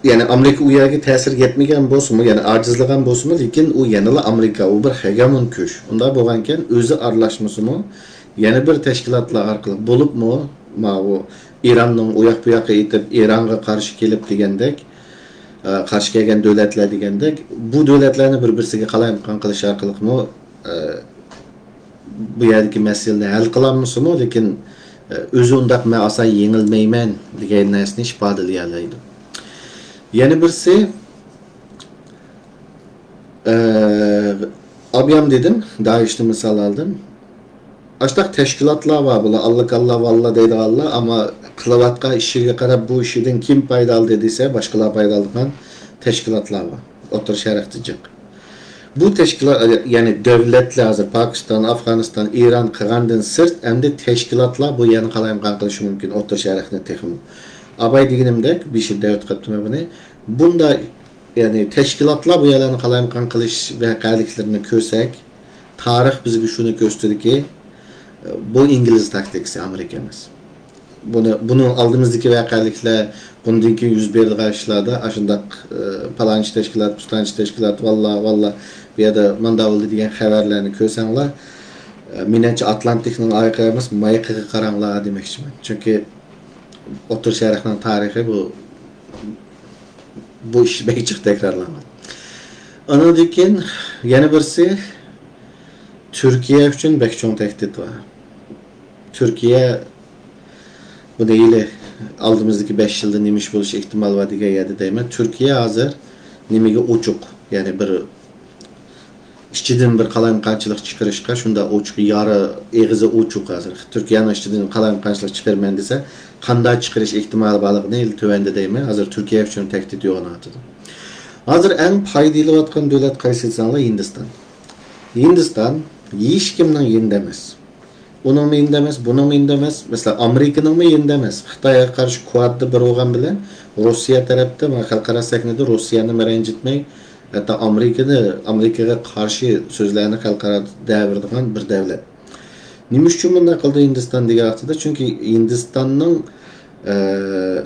يەنى ئامېرىكا ئۇ يەرگە تەسىر يەتمىگەن بولسىمۇ، يەنى ئاجىزلىغان بولسىمۇ، لېكىن ئۇ يەنىلا ئامېرىكا، ئۇ بىر خېگېمون كۈچ. ئۇنداق بولغانكەن، ئۆزى ئارىلاشمىسىمۇ، يەنە بىر تەشكىلاتلار ئارقىلىق، بولۇپمۇ ماۋۇ ئىراننىڭ ئۇ ياق بۇ ياققا ئېتىپ، ئىرانغا قارشى كېلىپ دېگەندەك، ئە، قارشى كەلگەن دۆلەتلەر دېگەندەك، بۇ دۆلەتلەرنى بىر-بىرسىگە قالايمىقان قىلىش ئارقىلىقمۇ، ئە، بۇ يەردىكى مەسىلىنى ھەل قىلالمىسىمۇ، لېكىن، ئە، ئۆزى ئۇنداق مەن ئاسان يېڭىلمەيمەن دېگەن نەرسىنى ئىپادىلىيەلەيدۇ. يەنە بىرسى، ئە، ئابيام دېدىم، دائىشنى مىسال ئالدىم. ئاشتاق تەشكىلاتلار بار، بۇلار ئاللا كاللا ۋاللا دەيدىغانلار، ئەمما قىلىۋاتقان ئىشىگە قاراپ بۇ ئىشىدىن كىم پايدا ئالدى دېسە، باشقىلار پايدا ئالىدىغان تەشكىلاتلار بار. ئوتتۇرا شەرقتە جىق. بۇ تەشكىلات، يەنى دۆلەتلەر ھازىر پاكىستان، ئافغانىستان، ئىران قىلغاندىن سىرت، ئەمدى تەشكىلاتلار بۇ يەرنى قالايمىقان قىلىشى مۇمكىن، ئوتتۇرا شەرقنى تېخىمۇ. ئاباي دېگىنىمدەك، بېشىدا دەۋەت قىپتىمەن بۇنى. بۇنداق، يەنى تەشكىلاتلار بۇ يەرلەرنى قالايمىقان قىلىش ۋەقەلىكلىرىنى كۆرسەك، تارىخ بىزگە شۇنى كۆرسىتىدۇكى، بۇ ئىنگلىز تاكتىكىسى، ئامېرىكا ئەمەس. بۇنى، بۇنىڭ ئالدىمىزدىكى ۋەقەلىكلەر، بۇندىن كېيىن يۈز بېرىدىغان ئىشلاردا ئاشۇنداق، ئە، پالانچى تەشكىلات، پۇستانچى تەشكىلات، ۋاللا، ۋاللا، بۇ يەردە ماندا بولدى دېگەن خەۋەرلەرنى كۆرسەڭلار، ئە، مېنىڭچە ئاتلانتىكنىڭ ئايىغىغا ئەمەس، مايىقىغا قاراڭلار دېمەكچىمەن. چۈنكى ئوتتۇرا شەرقنىڭ تارىخى بۇ، بۇ ئىش بەك جىق تەكرارلانغان. ئانىڭدىن كېيىن يەنە بىرسى، تۈركىيە ئۈچۈن بەك چوڭ تەھدىت بار. تۈركىيە بۇنى ھېلى ئالدىمىزدىكى بەش يىلدا نېمە ئىش بولۇشى ئېھتىمال بار دېگەن يەردە دەيمەن. تۈركىيە ھازىر نېمىگە ئوچۇق؟ يەنى بىر ئىچىدىن بىر قالايمىقانچىلىق چىقىرىشقا شۇنداق ئوچۇق، يارا ئېغىزى ئوچۇق ھازىر. تۈركىيەنىڭ ئىچىدىن قالايمىقانچىلىق چىقىرىمەن دېسە، قانداق چىقىرىش ئېھتىمالى بارلىقىنى ھېلى تۆۋەندە دەيمەن. ھازىر تۈركىيە ئۈچۈن تەھدىت يوغىنىۋاتىدۇ. ھازىر ئەڭ پايدا ئېلىۋاتقان دۆلەت قايسى دېسەڭلار، ھىندىستان. ھىندىستان ھېچكىمنىڭ يېنىدا ئەمەس. ئۇنىڭمۇ يېنىدا ئەمەس، بۇنىڭمۇ يېنىدا ئەمەس. مەسىلەن، ئامېرىكىنىڭمۇ يېنىدا ئەمەس. خىتايغا قارشى كۇئادتا بىر بولغان بىلەن، روسىيە تەرەپتە، مانا، خەلقئارا سەھنىدە روسىيەنىمۇ رەنجىتمەي، ھەتتا ئامېرىكىنى، ئامېرىكىغا قارشى سۆزلەرنى خەلقئارادا دەۋېرىدىغان بىر دەۋلەت. نېمە ئۈچۈن بۇنداق قىلدى ھىندىستان دېگەن ۋاقتىدا؟ چۈنكى ھىندىستاننىڭ، ئە،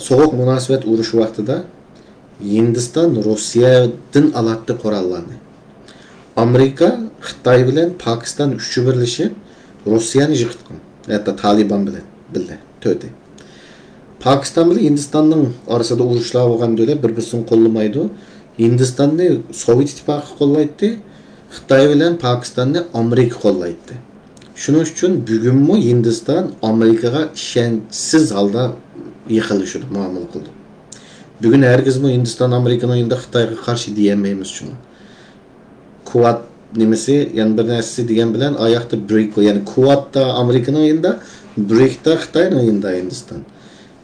سوغۇق مۇناسىۋەت ئۇرۇشى ۋاقتىدا ھىندىستان روسىيەدىن ئالاتتى قوراللارنى. ئامېرىكا، خىتاي بىلەن پاكىستان ئۈچى بىرلىشىپ روسىيەنى يىقىتقان. ھەتتا تالىبان بىلەن بىللە، تۆتى. پاكىستان بىلەن ھىندىستاننىڭ ئارىسىدا ئۇرۇشلار بولغان دۆلەت بىر-بىرسىنى قوللىمايدۇ. ھىندىستاننى سوۋېت ئىتتىپاقى قوللايتتى، خىتاي بىلەن پاكىستاننى ئامېرىكا قوللايتتى. شۇنىڭ ئۈچۈن بۈگۈنمۇ ھىندىستان ئامېرىكىغا ئىشەنچسىز ھالدا يېقىنلىشىدۇ، مۇئامىلە قىلىدۇ. بۈگۈن ھەرگىزمۇ ھىندىستان ئامېرىكىنىڭ يېنىدا خىتايغا قارشى دېيەلمەيمىز شۇڭا. كۇۋاد نېمىسى، يەنە بىر نەرسىسى دېگەن بىلەن ئاياقتا برىك، يەنى كۇۋادتا ئامېرىكىنىڭ يېنىدا، برىكتا خىتاينىڭ يېنىدا ھىندىستان.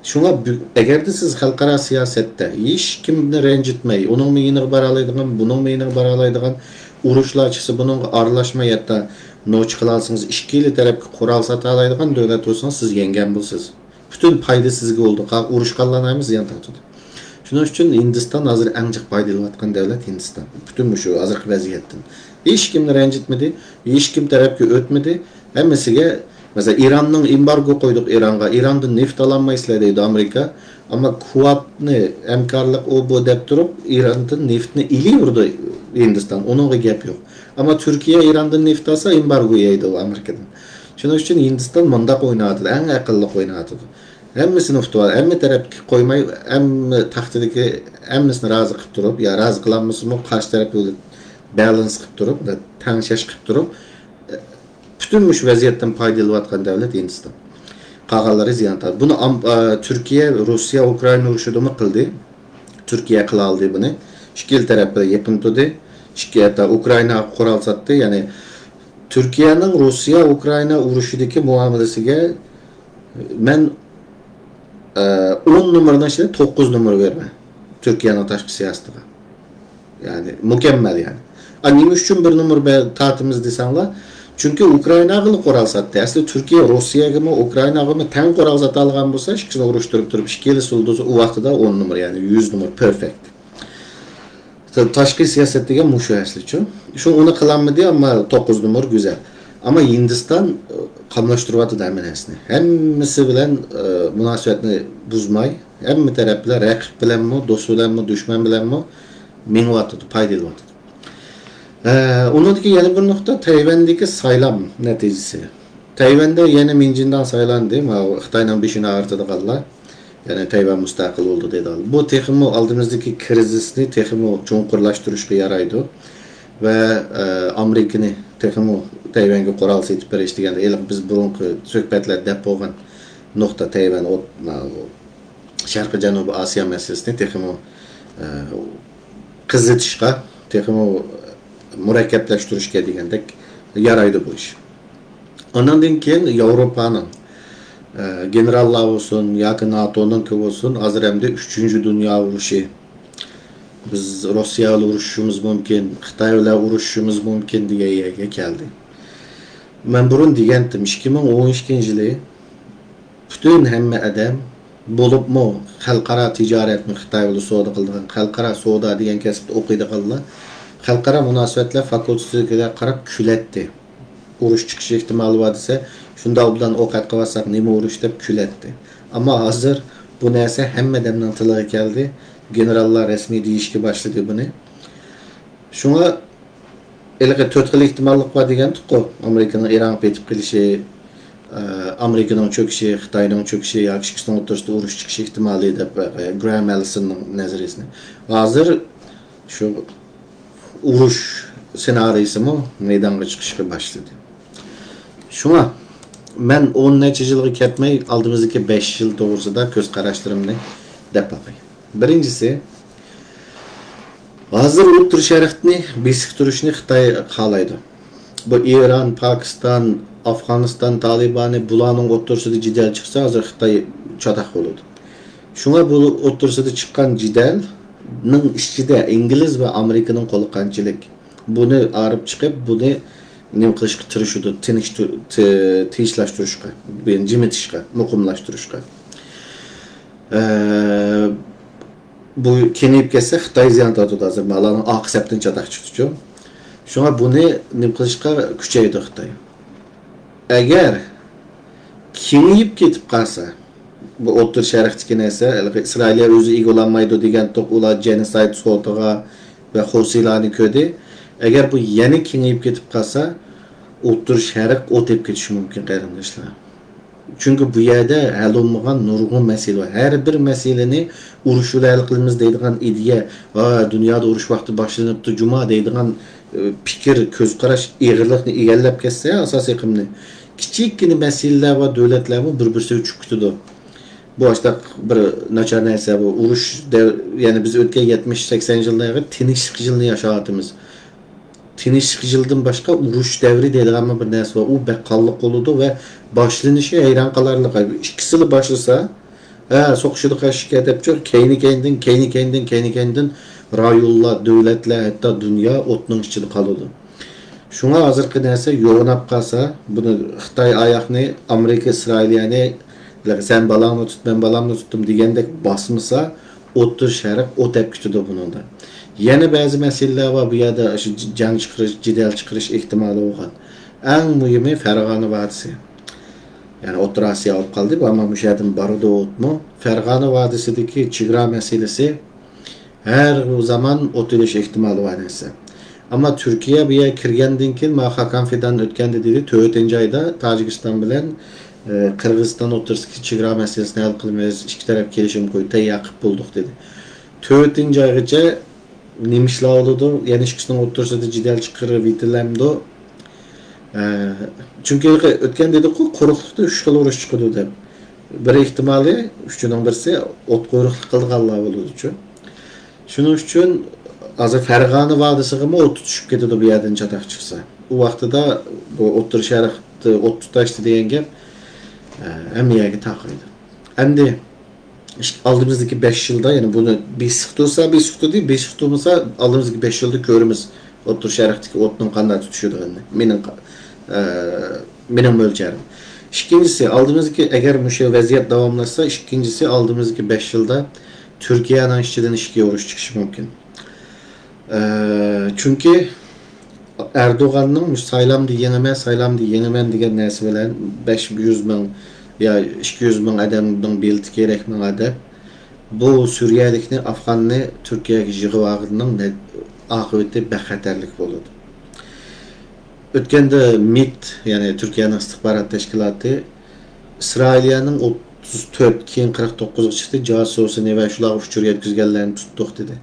شۇڭا بۈ-، ئەگەردە سىز خەلقئارا سىياسەتتە ھېچكىمنى رەنجىتمەي، ئۇنىڭمۇ يېنىغا بارالايدىغان، بۇنىڭمۇ يېنىغا بارالايدىغان، ئۇرۇشلارچىسى بۇنىڭغا ئارىلاشماي، ھەتتا نوچى قىلالىسىڭىز، ئىككىلا تەرەپكە قورال ساتالايدىغان دۆلەت بولسىڭىز، سىز يەڭگەن بولىسىز. پۈتۈن پايدا سىزگە بولىدۇ. قا-، ئۇرۇشقانلارنىڭ ھەممىسى زىيان تارتىدۇ. شۇنىڭ ئۈچۈن ھىندىستان ھازىر ئەڭ جىق پايدا ئېلىۋاتقان دۆلەت ھىندىستان. پۈتۈن مۇشۇ ھازىرقى ۋەزىيەتتىن. ھېچكىمنى رەنجىتمىدى، ھېچكىم تەرەپكە ئۆتمىدى. ھەممىسىگە، مەسىلەن، ئىراننىڭ ئېمبارگو قويدۇق ئىرانغا، ئىراندىن نېفىت ئالالمايسىلەر دەيدۇ ئامېرىكا. ئەمما كۇۋادنى ھەمكارلىق ئۇ بۇ دەپ تۇرۇپ، ئىراندىن نېفىتنى ئېلىۋېرىدۇ ھىندىستان، ئۇنىڭغا گەپ يوق. ئەمما تۈركىيە ئىراندىن نېفىت ئالسا، ئېمبارگو يەيدۇ ئامېرىكىدىن. شۇنىڭ ئۈچۈن ھىندىستان مۇنداق ئويناۋاتىدۇ، ئەڭ ئەقىللىق ئويناۋاتىدۇ. ھەممىسىنى ئۇتۇۋال، ھەممە تەرەپكە قويماي، ھەممە تاختىدىكى ھەممىسىنى رازى قىلىپ تۇرۇپ، يا رازى قىلالمىسىمۇ، قارشى تەرەپ بىلەن بەلانس قىلىپ تۇرۇپ، تەڭشەش قىلىپ تۇرۇپ، پۈتۈن مۇشۇ ۋەزىيەتتىن پايدا ئېلىۋاتقان دەۋلەت ھىندىستان. قالغانلىرى زىيان تارتتى. بۇنى ئام-، ئا، تۈركىيە، روسىيە، ئۇكرائىنا ئۇرۇشىدىمۇ قىلدى. تۈركىيە قىلالىدى بۇنى. ئىككىلا تەرەپ بىلەن يېقىن تۇردى. ئىككى، ھەتتا ئۇكرائىناغا قورال ساتتى. يەنى تۈركىيەنىڭ روسىيە، ئۇكرائىنا ئۇرۇشىدىكى مۇئامىلىسىگە مەن، ئە، ئون نومۇرنىڭ ئىچىدە توققۇز نومۇر بېرىمەن تۈركىيەنىڭ تاشقى سىياسىتىغا. يەنى مۇكەممەل يەنى. ئا، نېمە ئۈچۈن بىر نومۇر بە-، تارتىمىز دېسەڭلار، چۈنكى ئۇكرائىناغىلا قورال ساتتى. ئەسلى تۈركىيە روسىيەگىمۇ، ئۇكرائىناغىمۇ تەڭ قورال ساتالىغان بولسا، ئىككىسىنى ئۇرۇشتۇرۇپ تۇرۇپ، ئىككىلىسى ئۇ ۋاقتىدا ئون نومۇر، يەنى يۈز نومۇر، پېرفېكت. تا-، تاشقى سىياسەت دېگەن مۇشۇ ئەسلىچۇ. شۇ ئۇنى قىلالمىدى، ئەمما توققۇز نومۇر گۈزەل. ئەمما ھىندىستان، ئە، قاملاشتۇرۇۋاتىدۇ ھەممە نەرسىنى. ھەممىسى بىلەن، ئە، مۇناسىۋەتنى بۇزماي، ھەممە تەرەپ بىلەن، رەقىب بىلەنمۇ، دوست بىلەنمۇ، دۈشمەن بىلەنمۇ مېڭىۋاتىدۇ، پايدا ئېلىۋاتىدۇ. ئە، ئۇنىڭدىكى يەنە بىر نۇقتا، تەيۋەندىكى سايلام نەتىجىسى. تەيۋەندە يەنە مىن جىنداڭ سايلاندى، ماۋۇ خىتاينىڭ بېشىنى ئاغرىتىدىغانلار. يەنى تەيۋەن مۇستەقىل بولدى دەيدىغان. بۇ تېخىمۇ ئالدىمىزدىكى كىرىزىسنى تېخىمۇ چوڭقۇرلاشتۇرۇشقا يارايدۇ. ۋە، ئە، ئامېرىكىنى تېخىمۇ تەيۋەنگە قورال سېتىپ بېرىش دېگەندە، ھېلىقى بىز بۇرۇنقى سۆھبەتلەردە دەپ بولغان نۇقتا، تەيۋەن ئوت-، شەرقىي جەنۇبىي ئاسىيا مەسىلىسىنى تېخىمۇ، ئە، قىزىتىشقا، تېخىمۇ، مۇرەككەپلەشتۈرۈشكە دېگەندەك يارايدۇ بۇ ئىش. ئاناندىن كېيىن ياۋروپانىڭ، ئە، گېنېراللار بولسۇن ياكى ناتونىڭكى بولسۇن، ھازىر ئەمدى ئۈچىنچى دۇنيا ئۇرۇشى، بىز روسىيە بىلەن ئۇرۇشۇشىمىز مۇمكىن، خىتاي بىلەن ئۇرۇشۇشىمىز مۇمكىن دېگەن يەرگە كەلدى. مەن بۇرۇن دېگەنتىم، ئىككى مىڭ ئون ئىككىنچى يىلى پۈتۈن ھەممە ئادەم، بولۇپمۇ خەلقئارا تىجارەتنى، خىتاي بىلەن سودا قىلىدىغان، خەلقئارا سودا دېگەن كەسىپتە ئوقۇيدىغانلار، خەلقئارا مۇناسىۋەتلەر فاكۇلتېتىگە قاراپ كۈلەتتى. ئۇرۇش چىقىش ئېھتىمالى بار دېسە، شۇنداق ئوبدان ئوق ئەتكىۋالساق نېمە ئۇرۇش دەپ كۈلەتتى. ئەمما ھازىر بۇ نەرسە ھەممە ئادەمنىڭ تىلىغا كەلدى. گېنېراللار رەسمىي دېيىشكە باشلىدى بۇنى. شۇڭا ھېلىقى تۆت خىل ئېھتىماللىق بار دېگەنتۇققۇ. ئامېرىكىنىڭ ئىرانغا پېتىپ قېلىشى، ئە، ئامېرىكىنىڭ چۆكۈشى، خىتاينىڭ چۆكۈشى ياكى ئىككىسىنىڭ ئوتتۇرىسىدا ئۇرۇش چىقىشى ئېھتىمالى دەپ، ئە، گراھام ئەلىسوننىڭ نەزەرىيىسىنى. ھازىر شۇ ئۇرۇش سېنارىيىسىمۇ مەيدانغا چىقىشقا باشلىدى. شۇڭا مەن ئون نەچچە يىلغا كەتمەي ئالدىمىزدىكى بەش يىل توغرىسىدا كۆز قاراشلىرىمنى دەپ باقاي. بىرىنچىسى، ھازىر ئوتتۇرا شەرقنى بېسىقتۇرۇشنى خىتاي خالايدۇ. بۇ ئىران، پاكىستان، ئافغانىستان تالىبانى، بۇلارنىڭ ئوتتۇرىسىدا جېدەل چىقسا، ھازىر خىتاي چاتاق بولىدۇ. شۇڭا بۇ ئوتتۇرىسىدا چىققان جېدەلنىڭ ئىچىدە ئىنگلىز ۋە ئامېرىكىنىڭ قولى قانچىلىك؟ بۇنى ئايرىپ چىقىپ، بۇنى نېمە قىلىشقا تىرىشىدۇ، تىنچ-، تى-، تىنچلاشتۇرۇشقا، بۇنى جىمىتىشقا، مۇقىملاشتۇرۇشقا. ئە، بۇ كېڭىيىپ كەتسە، خىتاي زىيان تارتىدۇ ھازىر، مالارنىڭ ئارقا سەپتىن چاتاق چىقتىچۇ. شۇڭا بۇنى نېمە قىلىشقا كۈچەيدۇ خىتاي. ئەگەر كېڭىيىپ كېتىپ قالسا، بۇ ئوتتۇرا شەرقتىكى نەرسە، ھېلىقى ئىسرائىلىيە ئۆزى ئىگە بولالمايدۇ دېگەنتۇق، ئۇلار جېنوسايد سوتىغا ۋە خوسىيلارنى كۆردى. ئەگەر بۇ يەنە كېڭىيىپ كېتىپ قالسا، ئوتتۇرا شەرق ئوت يەپ كېتىشى مۇمكىن، قېرىنداشلار. چۈنكى بۇ يەردە ھەل بولمىغان نۇرغۇن مەسىلە بار. ھەر بىر مەسىلىنى ئۇرۇش بىلەن ھەل قىلىمىز دەيدىغان ئىدىيە، ھا، دۇنيادا ئۇرۇش ۋاقتى باشلىنىپتۇ جۇما دەيدىغان، ئە، پىكىر، كۆز قاراش ئېغىرلىقنى ئىگىلەپ كەتسە، ئاساسىي ئېقىمنى، كىچىككىنە مەسىلىلەر بار، دۆلەتلەرمۇ بىر-بىرسىگە چۈشۈپ كېتىدۇ. بۇ ئاشتاق بىر ناچار نەرسە بۇ. ئۇرۇش دەۋ-، يەنى بىز ئۆتكەن يەتمىش، سەكسەن يىلدىن بېرى تىنچلىق يىلىنى ياشاۋاتىمىز. تىنچلىق يىلىدىن باشقا ئۇرۇش دەۋرى دەيدىغانمۇ بىر نەرسە بار. ئۇ بەك قانلىق بولىدۇ ۋە باشلىنىشى ھەيران قالارلىق. ئىككىسىلا باشلىسا، ھە، سوقۇشىدۇ قارشىكەن دەپ، كەينى-كەينىدىن، كەينى-كەينىدىن، كەينى-كەينىدىن رايونلار، دۆلەتلەر، ھەتتا دۇنيا ئوتنىڭ ئىچىدە قالىدۇ. شۇڭا ھازىرقى نەرسە يوغىناپ قالسا، بۇنى خىتاي ئاياغنى ئامېرىكا، ئىسرائىلىيەنى، سەن بالاڭنى تۇت، مەن بالامنى تۇتتۇم دېگەندەك باسمىسا، ئوتتۇرا شەرق ئوت يەپ كېتىدۇ بۇنىڭدا. يەنە بەزى مەسىلىلەر بار، بۇ يەردە شۇ جەڭ چىقىرىش، جېدەل چىقىرىش ئېھتىمالى بولغان. ئەڭ مۇھىمى فەرغانە ۋادىسى. يەنى ئوتتۇرا ئاسىيا ئاۋۇپ قالدى، ئەمما مۇشۇ يەردىن بارىدۇ ئوتمۇ. فەرغانە ۋادىسىدىكى چېگرا مەسىلىسى ھەر زامان ئوت ئېلىش ئېھتىمالى بار نەرسە. ئەمما تۈركىيە بۇ يەرگە كىرگەندىن كېيىن، مانا خاكان فىدان ئۆتكەندە دېدى، تۆتىنچى ئايدا تاجىكىستان بىلەن، ئە، قىرغىزىستان ئوتتۇرىسىدىكى چېگرا مەسىلىسىنى ھەل قىلىمىز، ئىككى تەرەپ كېلىشىم قويۇپ تەييار قىلىپ بولدۇق دېدى. تۆتىنچى ئايغىچە نېمە ئىشلار بولىدۇ؟ يەنە ئىككىسىنىڭ ئوتتۇرىسىدا جېدەل چىقىرىۋېتىلەمدۇ؟ ئە، چۈنكى ئۆتكەن دېدۇققۇ، قۇرۇقلۇقتا ئۈچ خىل ئۇرۇش چىقىدۇ دەپ. بىر ئېھتىمالى، ئۈچىنىڭ بىرسى ئوت قۇيرۇقلۇق قىلىدىغانلار بولىدۇچۇ. شۇنىڭ ئۈچۈن ھازىر فەرغانە ۋادىسىغىمۇ ئوت تۇتۇشۇپ كېتىدۇ، بۇ يەردىن چاتاق چىقسا. ئۇ ۋاقتىدا بۇ ئوتتۇرا شەرقتە ئوت تۇتاشتى دېگەن گەپ، ئە، ھەممە يەرگە تارقايدۇ. ئەمدى ئىش-، ئالدىمىزدىكى بەش يىلدا، يەنى بۇنى بېسىق تۇرسا، بېسىق تۇردى، بېسىق تۇرمىسا، ئالدىمىزدىكى بەش يىلدا كۆرىمىز ئوتتۇرا شەرقتىكى ئوتنىڭ قانداق تۇتۇشىدىغىنىنى. مېنىڭ، ئە، مېنىڭ مۆلچەرىم. ئىككىنچىسى، ئالدىمىزدىكى، ئەگەر مۇشۇ ۋەزىيەت داۋاملاشسا، ئىككىنچىسى، ئالدىمىزدىكى بەش يىلدا تۈركىيەنىڭ ئىچىدىن ئىچكى ئۇرۇش چىقىشى مۇمكىن. ئە، چۈنكى ئەردوغاننىڭ مۇشۇ سايلامدا يېڭىمەن، سايلامدا يېڭىمەن دېگەن نەرسە بىلەن بەش يۈز مىڭ يا ئىككى يۈز مىڭ ئادەمنىڭ بېلىتى كېرەك ماڭا دەپ، بۇ سۈرىيەلىكنى، ئافغاننى تۈركىيەگە يىغىۋالغىنىنىڭ نە-، ئاقىۋىتى بەك خەتەرلىك بولىدۇ. ئۆتكەندە مىت، يەنى تۈركىيەنىڭ ئىستىخبارات تەشكىلاتى ئىسرائىلىيەنىڭ ئوتتۇز تۆت، كېيىن قىرىق توققۇزغا چىقتى، جاسۇسىنى ۋە شۇلارغا ئۇچۇر يەتكۈزگەنلەرنى تۇتتۇق دېدى.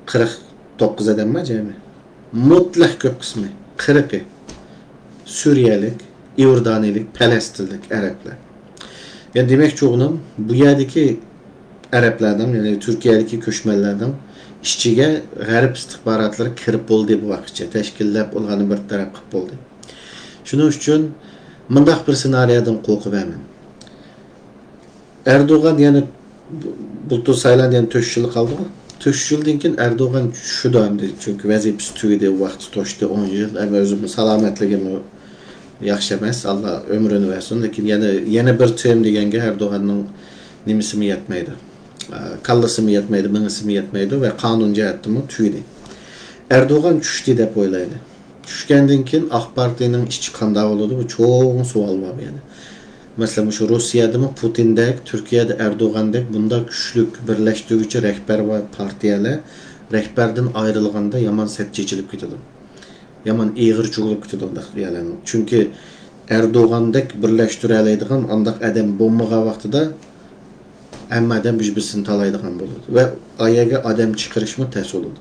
قىرىق توققۇز ئادەم بار جەمئىي. مۇتلەق كۆپ قىسمى، قىرىقى سۈرىيەلىك، ئىئوردانىيەلىك، پەلەستىنلىك ئەرەبلەر. يەنى دېمەكچى بولغىنىم، بۇ يەردىكى ئەرەبلەرنىڭ، يەنى تۈركىيەدىكى كۆچمەنلەرنىڭ ئىچىگە غەرب ئىستىخباراتلىرى كىرىپ بولدى بۇ ۋاقىتچە. تەشكىللەپ ئۇلارنى بىر تەرەپ قىلىپ بولدى. شۇنىڭ ئۈچۈن مۇنداق بىر سېنارىيەدىن قورقۇۋەرمەن. ئەردوغان يەنە بۇلتۇر سايلاندى، يەنە تۆت يىل قالدىغۇ. تۆت يىلدىن كېيىن ئەردوغان چۈشىدۇ ئەمدى. چۈنكى ۋەزىپىسى تۈگىدى، ۋاقتى توشتى، ئون يىل. ئەمما ئۆزىمۇ سالامەتلىكىمۇ ياخشى ئەمەس. ئاللا ئۆمرىنى بەرسۇن. لېكىن يەنە، يەنە بىر تۈرۈم دېگەنگە ئەردوغاننىڭ نېمىسىمۇ يەتمەيدۇ. ئە، كاللىسىمۇ يەتمەيدۇ، مېڭىسىمۇ يەتمەيدۇ ۋە قانۇن جەھەتتىمۇ تۈگىدى. ئەردوغان چۈشتى دەپ ئويلايلى. چۈشكەندىن كېيىن ئاق پارتىيىنىڭ ئىچى قانداق بولىدۇ؟ بۇ چوڭ سوئال بار بۇ يەردە. مەسىلەن، مۇشۇ روسىيەدىمۇ پۇتىندەك، تۈركىيەدە ئەردوغاندەك بۇنداق كۈچلۈك بىرلەشتۈرگۈچى رەھبەر بار پارتىيەلەر رەھبەردىن ئايرىلغاندا يامان سەت چېچىلىپ كېتىدۇ. يامان ئېغىر چۇغۇلۇپ كېتىدۇ ئۇنداق يەرلەرنىڭ. چۈنكى ئەردوغاندەك بىرلەشتۈرەلەيدىغان ئانداق ئادەم بولمىغان ۋاقتىدا ھەممە ئادەم بىر-بىرسىنى تالايدىغان بولىدۇ ۋە ئايەگە ئادەم چىقىرىشمۇ تەس بولىدۇ.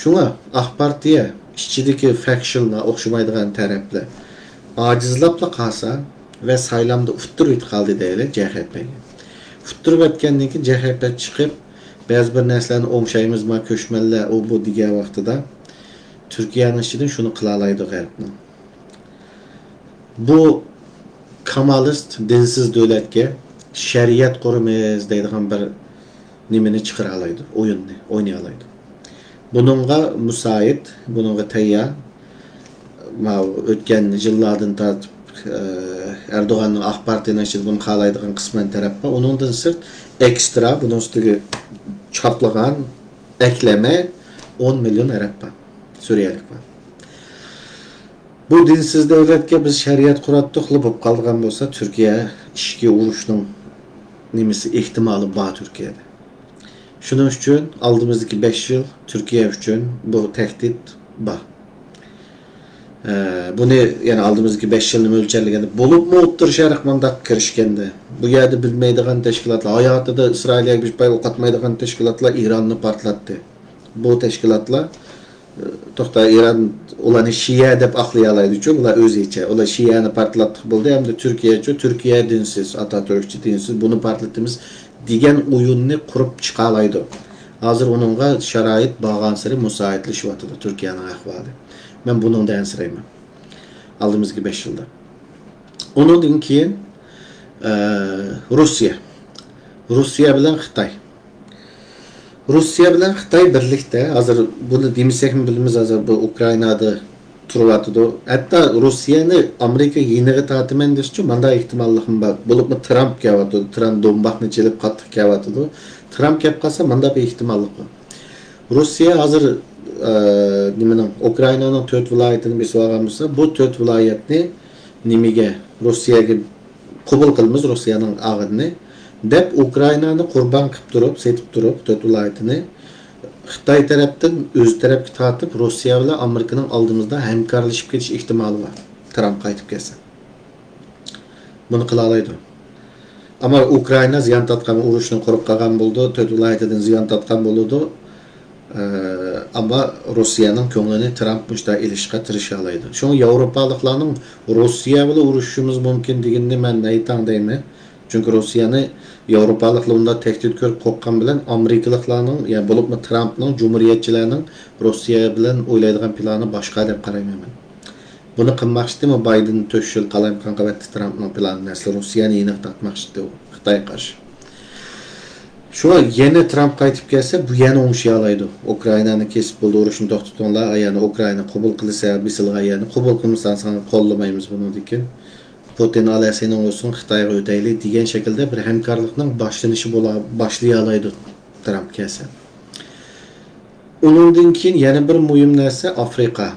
شۇڭا ئاق پارتىيە ئىچىدىكى فەكشنلار، ئوخشىمايدىغان تەرەپلەر ئاجىزلاپلا قالسا ۋە سايلامدا ئۇتتۇرۇۋېتىپ قالدى دەيلى جەھەپەگە. ئۇتتۇرۇۋەتكەندىن كېيىن جەھەپە چىقىپ، بەزى بىر نەرسىلەرنى ئوڭشايمىز، ما كۆچمەنلەر، ئۇ بۇ دېگەن ۋاقتىدا تۈركىيەنىڭ ئىچىدىن شۇنى قىلالايدۇ غەربنىڭ. بۇ كامالىست دىنسىز دۆلەتكە شەرىئەت قۇرىمىز دەيدىغان بىر نېمىنى چىقىرالايدۇ، ئويۇننى ئوينىيالايدۇ. بۇنىڭغا مۇسائىد، بۇنىڭغا تەييار. ماۋۇ ئۆتكەن يىللاردىن تارتىپ، ئە، ئەردوغاننىڭ ئاق پارتىيىنىڭ ئىچىدە بۇنى خالايدىغان قىسمەن تەرەپ بار. ئۇنىڭدىن سىرت ئېكسترا، بۇنىڭ ئۈستىگە چاپلىغان، ئەكلىمە ئون مىليون ئەرەب بار، سۈرىيەلىك بار. بۇ دىنسىز دۆلەتكە بىز شەرىئەت قۇراتتۇقلا بولۇپ قالىدىغان بولسا، تۈركىيە ئىچكى ئۇرۇشنىڭ نېمىسى، ئېھتىمالى بار تۈركىيەدە. شۇنىڭ ئۈچۈن ئالدىمىزدىكى بەش يىل تۈركىيە ئۈچۈن بۇ تەھدىت بار. ئە، بۇنى يەنە ئالدىمىزدىكى بەش يىلنى مۆلچەرلىگەندە، بولۇپمۇ ئوتتۇرا شەرق مۇنداق كىرىشكەندە، بۇ يەردە بىلمەيدىغان تەشكىلاتلار، ھاياتىدا ئىسرائىلىيەگە بىر پاي ئوق ئاتمايدىغان تەشكىلاتلار ئىراننى پارتلاتتى. بۇ تەشكىلاتلار، ئە، توختا، ئىران ئۇلارنى شىئە دەپ ئاقلىيالايدۇچۇ، بۇلار ئۆزىچە. ئۇلار شىئەنى پارتلاتتۇق بولدى، ئەمدى تۈركىيەچۇ، تۈركىيە دىنسىز، ئاتاتۈركچى دىنسىز، بۇنى پارتلىتىمىز دېگەن ئويۇننى قۇرۇپ چىقالايدۇ. ھازىر ئۇنىڭغا شارائىت بارغانسېرى مۇسائىدلىشىۋاتىدۇ تۈركىيەنىڭ ئەھۋالى. مەن بۇنىڭدا ئەنسىرەيمەن. ئالدىمىزدىكى بەش يىلدا. ئۇنىڭدىن كېيىن، ئە، روسىيە. روسىيە بىلەن خىتاي. روسىيە بىلەن خىتاي بىرلىكتە، ھازىر بۇنى دېمىسەكمۇ بىلىمىز، ھازىر بۇ ئۇكرائىنادا تۇرۇۋاتىدۇ. ھەتتا روسىيەنى ئامېرىكا يېنىغا تارتىمەن دېسىچۇ، مانداق ئېھتىماللىقمۇ بار. بولۇپمۇ ترامپ كېلىۋاتىدۇ. ترامپ دونباخنى چېلىپ قاتتىق كېلىۋاتىدۇ. ترامپ كېلىپ قالسا، مانداق بىر ئېھتىماللىق بار. روسىيە ھازىر، ئە، نېمىنىڭ، ئۇكرائىنانىڭ تۆت ۋىلايىتىنى بېسىۋالغان بولسا، بۇ تۆت ۋىلايەتنى نېمىگە، روسىيەگە قوبۇل قىلىمىز، روسىيەنىڭ ئاغىنىنى، دەپ ئۇكرائىنانى قۇربان قىلىپ تۇرۇپ، سېتىپ تۇرۇپ، تۆت ۋىلايىتىنى خىتاي تەرەپتىن ئۆز تەرەپكە تارتىپ، روسىيە بىلەن ئامېرىكىنىڭ ئالدىمىزدا ھەمكارلىشىپ كېتىش ئېھتىمالى بار، ترامپ قايتىپ كەلسە. بۇنى قىلالايدۇ. ئەمما ئۇكرائىنا زىيان تارتقان، ئۇرۇشنى قۇرۇپ قالغان بولىدۇ، تۆت ۋىلايىتىدىن زىيان تارتقان بولىدۇ. ئە، ئەمما روسىيەنىڭ كۆڭلىنى ترامپ مۇشۇنداق ئېلىشقا تىرىشالايدۇ. شۇڭا ياۋروپالىقلارنىڭ روسىيە بىلەن ئۇرۇشۇشىمىز مۇمكىن دېگىنىنى مەن نەيتاڭ دەيمەن. چۈنكى روسىيەنى ياۋروپالىقلار ئۇنداق تەھدىت كۆرۈپ قورققان بىلەن ئامېرىكىلىقلارنىڭ، يەنى بولۇپمۇ ترامپنىڭ، جۇمھۇرىيەتچىلەرنىڭ روسىيە بىلەن ئويلايدىغان پىلانى باشقا دەپ قارايمەن مەن. بۇنى قىلماقچىدىمۇ بايدېن تۆت يىل قالايمىقان قىلىۋەتتى ترامپنىڭ پىلانىنى. ئەسلى روسىيەنى يېنىغا تارتماقچىدى ئۇ خىتايغا قارشى. شۇڭا يەنە ترامپ قايتىپ كەلسە، بۇ يەنە ئوڭشىيالايدۇ. ئۇكرائىنانى كېسىپ بولدى، ئۇرۇشنى توختىتىڭلار، يەنى ئۇكرائىنا قوبۇل قىلسا، بېسىلغان يەرنى قوبۇل قىلمىسا، ساڭا قوللىمايمىز بۇنىڭدىن كېيىن. پۇتىن ئالەسىنىڭ بولسۇن، خىتايغا ئۆتەيلى دېگەن شەكىلدە بىر ھەمكارلىقنىڭ باشلىنىشى بولا، باشلىيالايدۇ ترامپ كەلسە. ئۇنىڭدىن كېيىن يەنە بىر مۇھىم نەرسە ئافرىقا.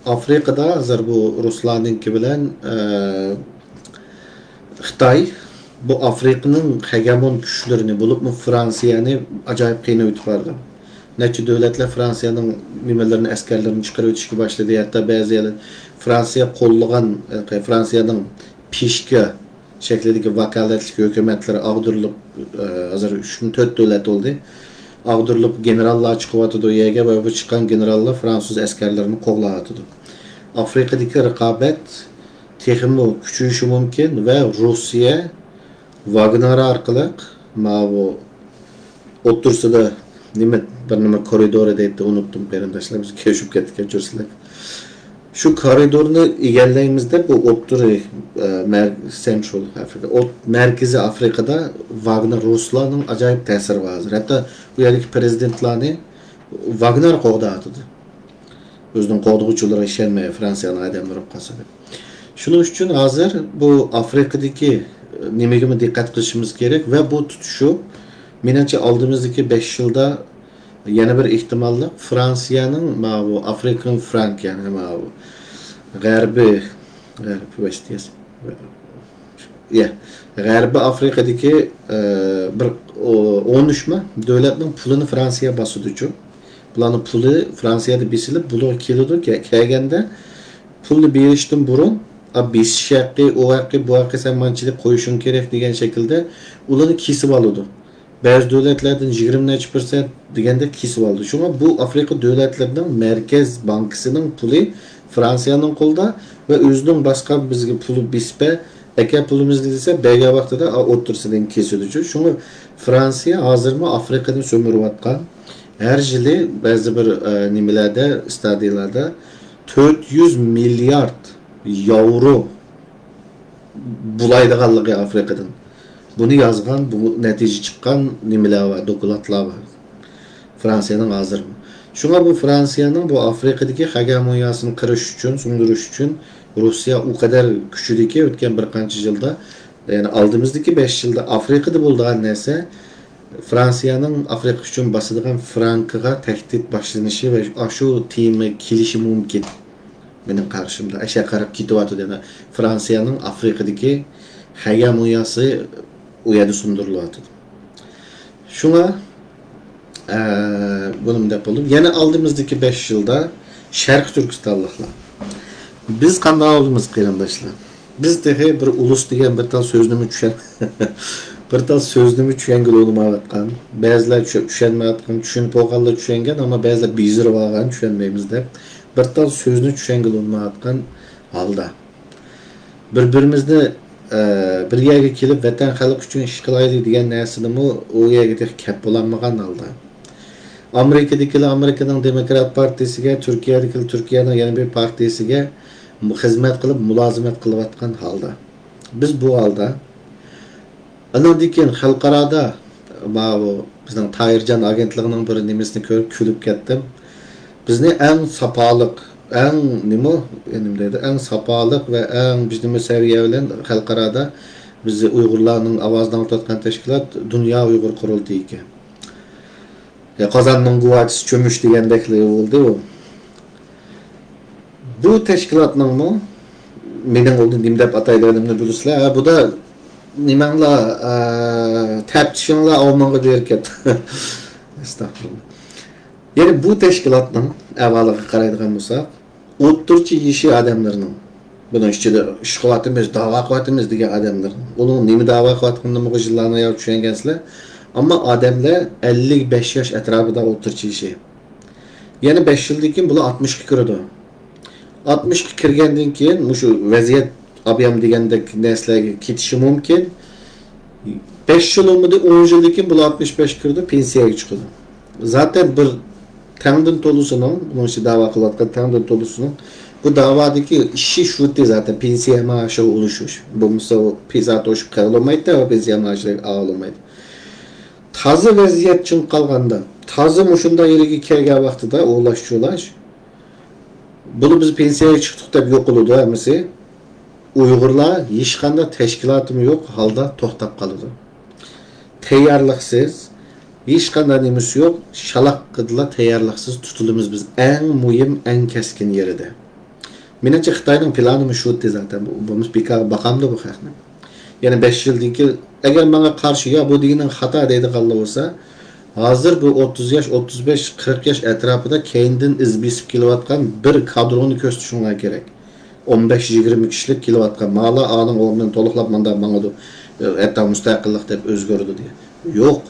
ئافرىقىدا ھازىر بۇ رۇسلارنىڭكى بىلەن، ئە، خىتاي بۇ ئافرىقىنىڭ خېگېمون كۈچلىرىنى، بولۇپمۇ فرانسىيەنى ئاجايىپ قىينىۋېتىپ بارىدۇ. نەچچە دۆلەتلەر فرانسىيەنىڭ نېمىلىرىنى، ئەسكەرلىرىنى چىقىرىۋېتىشكە باشلىدى. ھەتتا بەزى يەرلەر فرانسىيە قوللىغان، ئە، فرانسىيەنىڭ پىشكا شەكلىدىكى ۋاكالەتلىك ھۆكۈمەتلىرى ئاغدۇرۇلۇپ، ئە، ھازىر ئۈچ مۇ تۆت دۆلەت بولدى. ئاغدۇرۇلۇپ، گېنېراللار چىقىۋاتىدۇ يەرگە ۋە بۇ چىققان گېنېراللار فرانسۇز ئەسكەرلىرىنى قوغلاۋاتىدۇ. ئافرىقىدىكى رىقابەت تېخىمۇ كۈچىيىشى مۇمكىن ۋە روسىيە ۋاگنېر ئارقىلىق ماۋۇ ئوتتۇرىسىدا نېمە، بىر نېمە كورىدورى دەيتتى، ئۇنتتۇم قېرىنداشلار، بىز كۆچۈپ كەتتى، كەچۈرسىلەر. شۇ كورىدورنى ئىگىلەيمىز دەپ، بۇ ئوتتۇرا، ئە، مەر-، سەنترال ئافرىقا، ئوت-، مەركىزىي ئافرىقىدا ۋاگنېر رۇسلارنىڭ ئاجايىپ تەسىرى بار ھازىر. ھەتتا ئۇ يەردىكى پرېزىدېنتلارنى ۋاگنېر قوغداۋاتىدۇ. ئۆزىنىڭ قوغدىغۇچىلىرىغا ئىشەنمەي، فرانسىيەنىڭ ئادەملىرى ئۇرۇپ قالسا دەپ. شۇنىڭ ئۈچۈن ھازىر بۇ ئافرىقىدىكى نېمىگىمۇ دىققەت قىلىشىمىز كېرەك ۋە بۇ تۇتۇشۇپ، مېنىڭچە، ئالدىمىزدىكى بەش يىلدا يەنە بىر ئېھتىماللىق فرانسىيەنىڭ ماۋۇ ئافرىكىن فرانك، يەنى ماۋۇ غەربىي، غەربىي ۋەسىيەت، يە، غەربىي ئافرىقىدىكى، ئە، بىر ئو-، ئون ئۈچ ما دۆلەتنىڭ پۇلىنى فرانسىيە باسىدۇچۇ. بۇلارنىڭ پۇلى فرانسىيەدە بېسىلىپ، بۇلارغا كېلىدۇ. كە-، كەلگەندە پۇلنى بېرىشتىن بۇرۇن، «ئا، بېسىش ھەققى، ئۇ ھەققى، بۇ ھەققى، سەن مانچىلىك قويۇشۇڭ كېرەك» دېگەن شەكىلدە ئۇلارنى كېسىپ ئالىدۇ. بەزى دۆلەتلەردىن يىگىرمە نەچچە پىرسەنت دېگەندەك كېسىۋالدى. شۇڭا بۇ ئافرىقا دۆلەتلىرىنىڭ مەركەز بانكىسىنىڭ پۇلى فرانسىيەنىڭ قولىدا ۋە ئۆزىنىڭ باشقا بىزگە پۇلى بېسىپ بەر، ئەكەل پۇلىمىزنى دېسە، بەرگەن ۋاقتىدا ئوتتۇرىسىدىن كېسىدىچۇ. شۇڭا فرانسىيە ھازىرمۇ ئافرىقىنى سۈمۈرۈۋاتقان. ھەر يىلى بەزى بىر، ئە، نېمىلەردە، ئىستادىيىلاردا تۆت يۈز مىليارد ياۋرو بۇلايدىغانلىقى ئافرىقىدىن. بۇنى يازغان، بۇ نەتىجە چىققان نېمىلەر بار، دوكلاتلار بار. فرانسىيەنىڭ ھازىرمۇ. شۇڭا بۇ فرانسىيەنىڭ بۇ ئافرىقىدىكى خەگەموياسىنى قىرىش ئۈچۈن، سۇندۇرۇش ئۈچۈن روسىيە ئۇ قەدەر كۈچىدىكى، ئۆتكەن بىر قانچە يىلدا، يەنى ئالدىمىزدىكى بەش يىلدا ئافرىقىدا بولىدىغان نەرسە، فرانسىيەنىڭ ئافرىقا ئۈچۈن باسىدىغان فرانكىغا تەھدىت باشلىنىشى ۋە ئاشۇ تېما كېلىشى مۇمكىن. مېنىڭ قارىشىمدا، ئەشەگە قاراپ كېتىۋاتىدۇ. يەنە فرانسىيەنىڭ ئافرىقىدىكى خەگەموياسى ئۇ يەردە سۇندۇرۇلۇۋاتىدۇ. شۇڭا، ئە، بۇنى مۇنداق بولدۇم. يەنە ئالدىمىزدىكى بەش يىلدا شەرقىي تۈركىستانلىقلار. بىز قانداق بولىمىز، قېرىنداشلار؟ بىز تېخى بىر ئۇلۇس دېگەن بىر تال سۆزنىمۇ چۈشەن-، بىر تال سۆزنىمۇ چۈشەنگىلى بولمايۋاتقان. بەزىلەر چۈشە-، چۈشەنمەيۋاتقان، چۈشىنىپ بولغانلار چۈشەنگەن، ئەمما بەزىلەر بېزىرىۋالغان، چۈشەنمەيمىز دەپ. بىر تال سۆزنى چۈشەنگىلى بولمايۋاتقان ھالدا. بىر-بىرىمىزنى، ئە، بىر يەرگە كېلىپ، ۋەتەن، خەلق ئۈچۈن ئىش قىلايلى دېگەن نەرسىنىمۇ ئۇ يەرگە تېخى كەپ بولالمىغان ھالدا. ئامېرىكىدىكىلەر ئامېرىكىنىڭ دېموكرات پارتىيىسىگە، تۈركىيەدىكىلەر تۈركىيەنىڭ يەنە بىر پارتىيىسىگە خىزمەت قىلىپ، مۇلازىمەت قىلىۋاتقان ھالدا. بىز بۇ ھالدا ئانىڭدىن كېيىن خەلقئارادا ماۋۇ بىزنىڭ تاھىرجان ئاگېنتلىقىنىڭ بىر نېمىسىنى كۆرۈپ كۈلۈپ كەتتىم. بىزنى ئەڭ ساپالىق، ئەڭ نېمە، نېمە دەيدۇ، ئەڭ ساپالىق ۋە ئەڭ بىز نېمە سەۋىيە بىلەن خەلقئارادا بىز ئۇيغۇرلارنىڭ ئاۋازىنى ئاڭلىتىۋاتقان تەشكىلات دۇنيا ئۇيغۇر قۇرۇلتىيى ئىكەن. يا قازاننىڭ گۇۋاچىسى چۆمۈچ دېگەندەكلا بولدى ئۇ. بۇ تەشكىلاتنىڭمۇ مېنىڭ ئۇنى نېمە دەپ ئاتايدىغىنىمنى بىلىسىلەر. ھە، بۇدا نېمەڭلار، ئە، تەپتىشىڭلار ئالماڭغا بېرىپ كەتتى. ئەستەغپۇرۇللا. يەنى بۇ تەشكىلاتنىڭ ئەھۋالىغا قارايدىغان بولساق، ئوتتۇرىچە يېشى ئادەملىرىنىڭ، بۇنىڭ ئىچىدە ئىش قىلىۋاتىمىز، داۋا قىلىۋاتىمىز دېگەن ئادەملەر. ئۇنىڭ نېمە داۋا قىلىۋاتقىنىنىمۇ يىللارنى يا چۈشەنگەنسىلەر. ئەمما ئادەملەر ئەللىك بەش ياش ئەتراپىدا ئوتتۇرىچە يېشى. يەنە بەش يىلدىن كېيىن بۇلار ئاتمىشقا كىرىدۇ. ئاتمىشقا كىرگەندىن كېيىن مۇشۇ ۋەزىيەت ئابيام دېگەندەك نەرسىلەرگە كېتىشى مۇمكىن. بەش يىل بولمىدى، ئون يىلدىن كېيىن بۇلار ئاتمىش بەشكە كىرىدۇ، پېنسىيەگە چىقىدۇ. زاتەن بىر تەڭدىن تولىسىنىڭ، بۇنىڭ ئىچىدە داۋا قىلىۋاتقان تەڭدىن تولىسىنىڭ بۇ داۋادىكى ئىشى شۇتى زاتەن پېنسىيە مائاشىغا ئۇلىشىش. بولمىسا ئۇ پېسات ئوشۇپ قېلالمايدۇ ۋە پېنسىيە مائاشىنى ئالالمايدۇ. تازا ۋەزىيەت چىڭ قالغاندا، تازا مۇشۇنداق يېرىگە كەلگەن ۋاقتىدا ئولاش-چولاش، بۇنى بىز پېنسىيەگە چىقتۇق دەپ يوقىلىدۇ ھەممىسى. ئۇيغۇرلار ھېچقانداق تەشكىلاتىمۇ يوق ھالدا توختاپ قالىدۇ. تەييارلىقسىز، ھېچقانداق نېمىسى يوق، شالاققىدىلا تەييارلىقسىز تۇتۇلىمىز بىز ئەڭ مۇھىم، ئەڭ كەسكىن يېرىدە. مېنىڭچە، خىتاينىڭ پىلانىمۇ شۇ ئىدى زاتەن. بۇ، بۇ بىكارغا باقامدۇ بۇ خەقنى؟ يەنە بەش يىلدىن كېيىن، ئەگەر ماڭا قارشى، يا بۇ دېگىنىڭ خاتا دەيدىغانلار بولسا، ھازىر بۇ ئوتتۇز ياش، ئوتتۇز بەش، قىرىق ياش ئەتراپىدا كەينىدىن ئىز بېسىپ كېلىۋاتقان بىر كادرونى كۆرسىتىشىڭلار كېرەك. ئون بەش، يىگىرمە كىشىلىك كېلىۋاتقان، مالا ئانىڭ ئورنىنى تولۇقلاپ مۇنداق ماڭىدۇ، ھەتتا مۇستەقىللىق دەپ ئۆزگىرىدۇ دېگەن. يوق.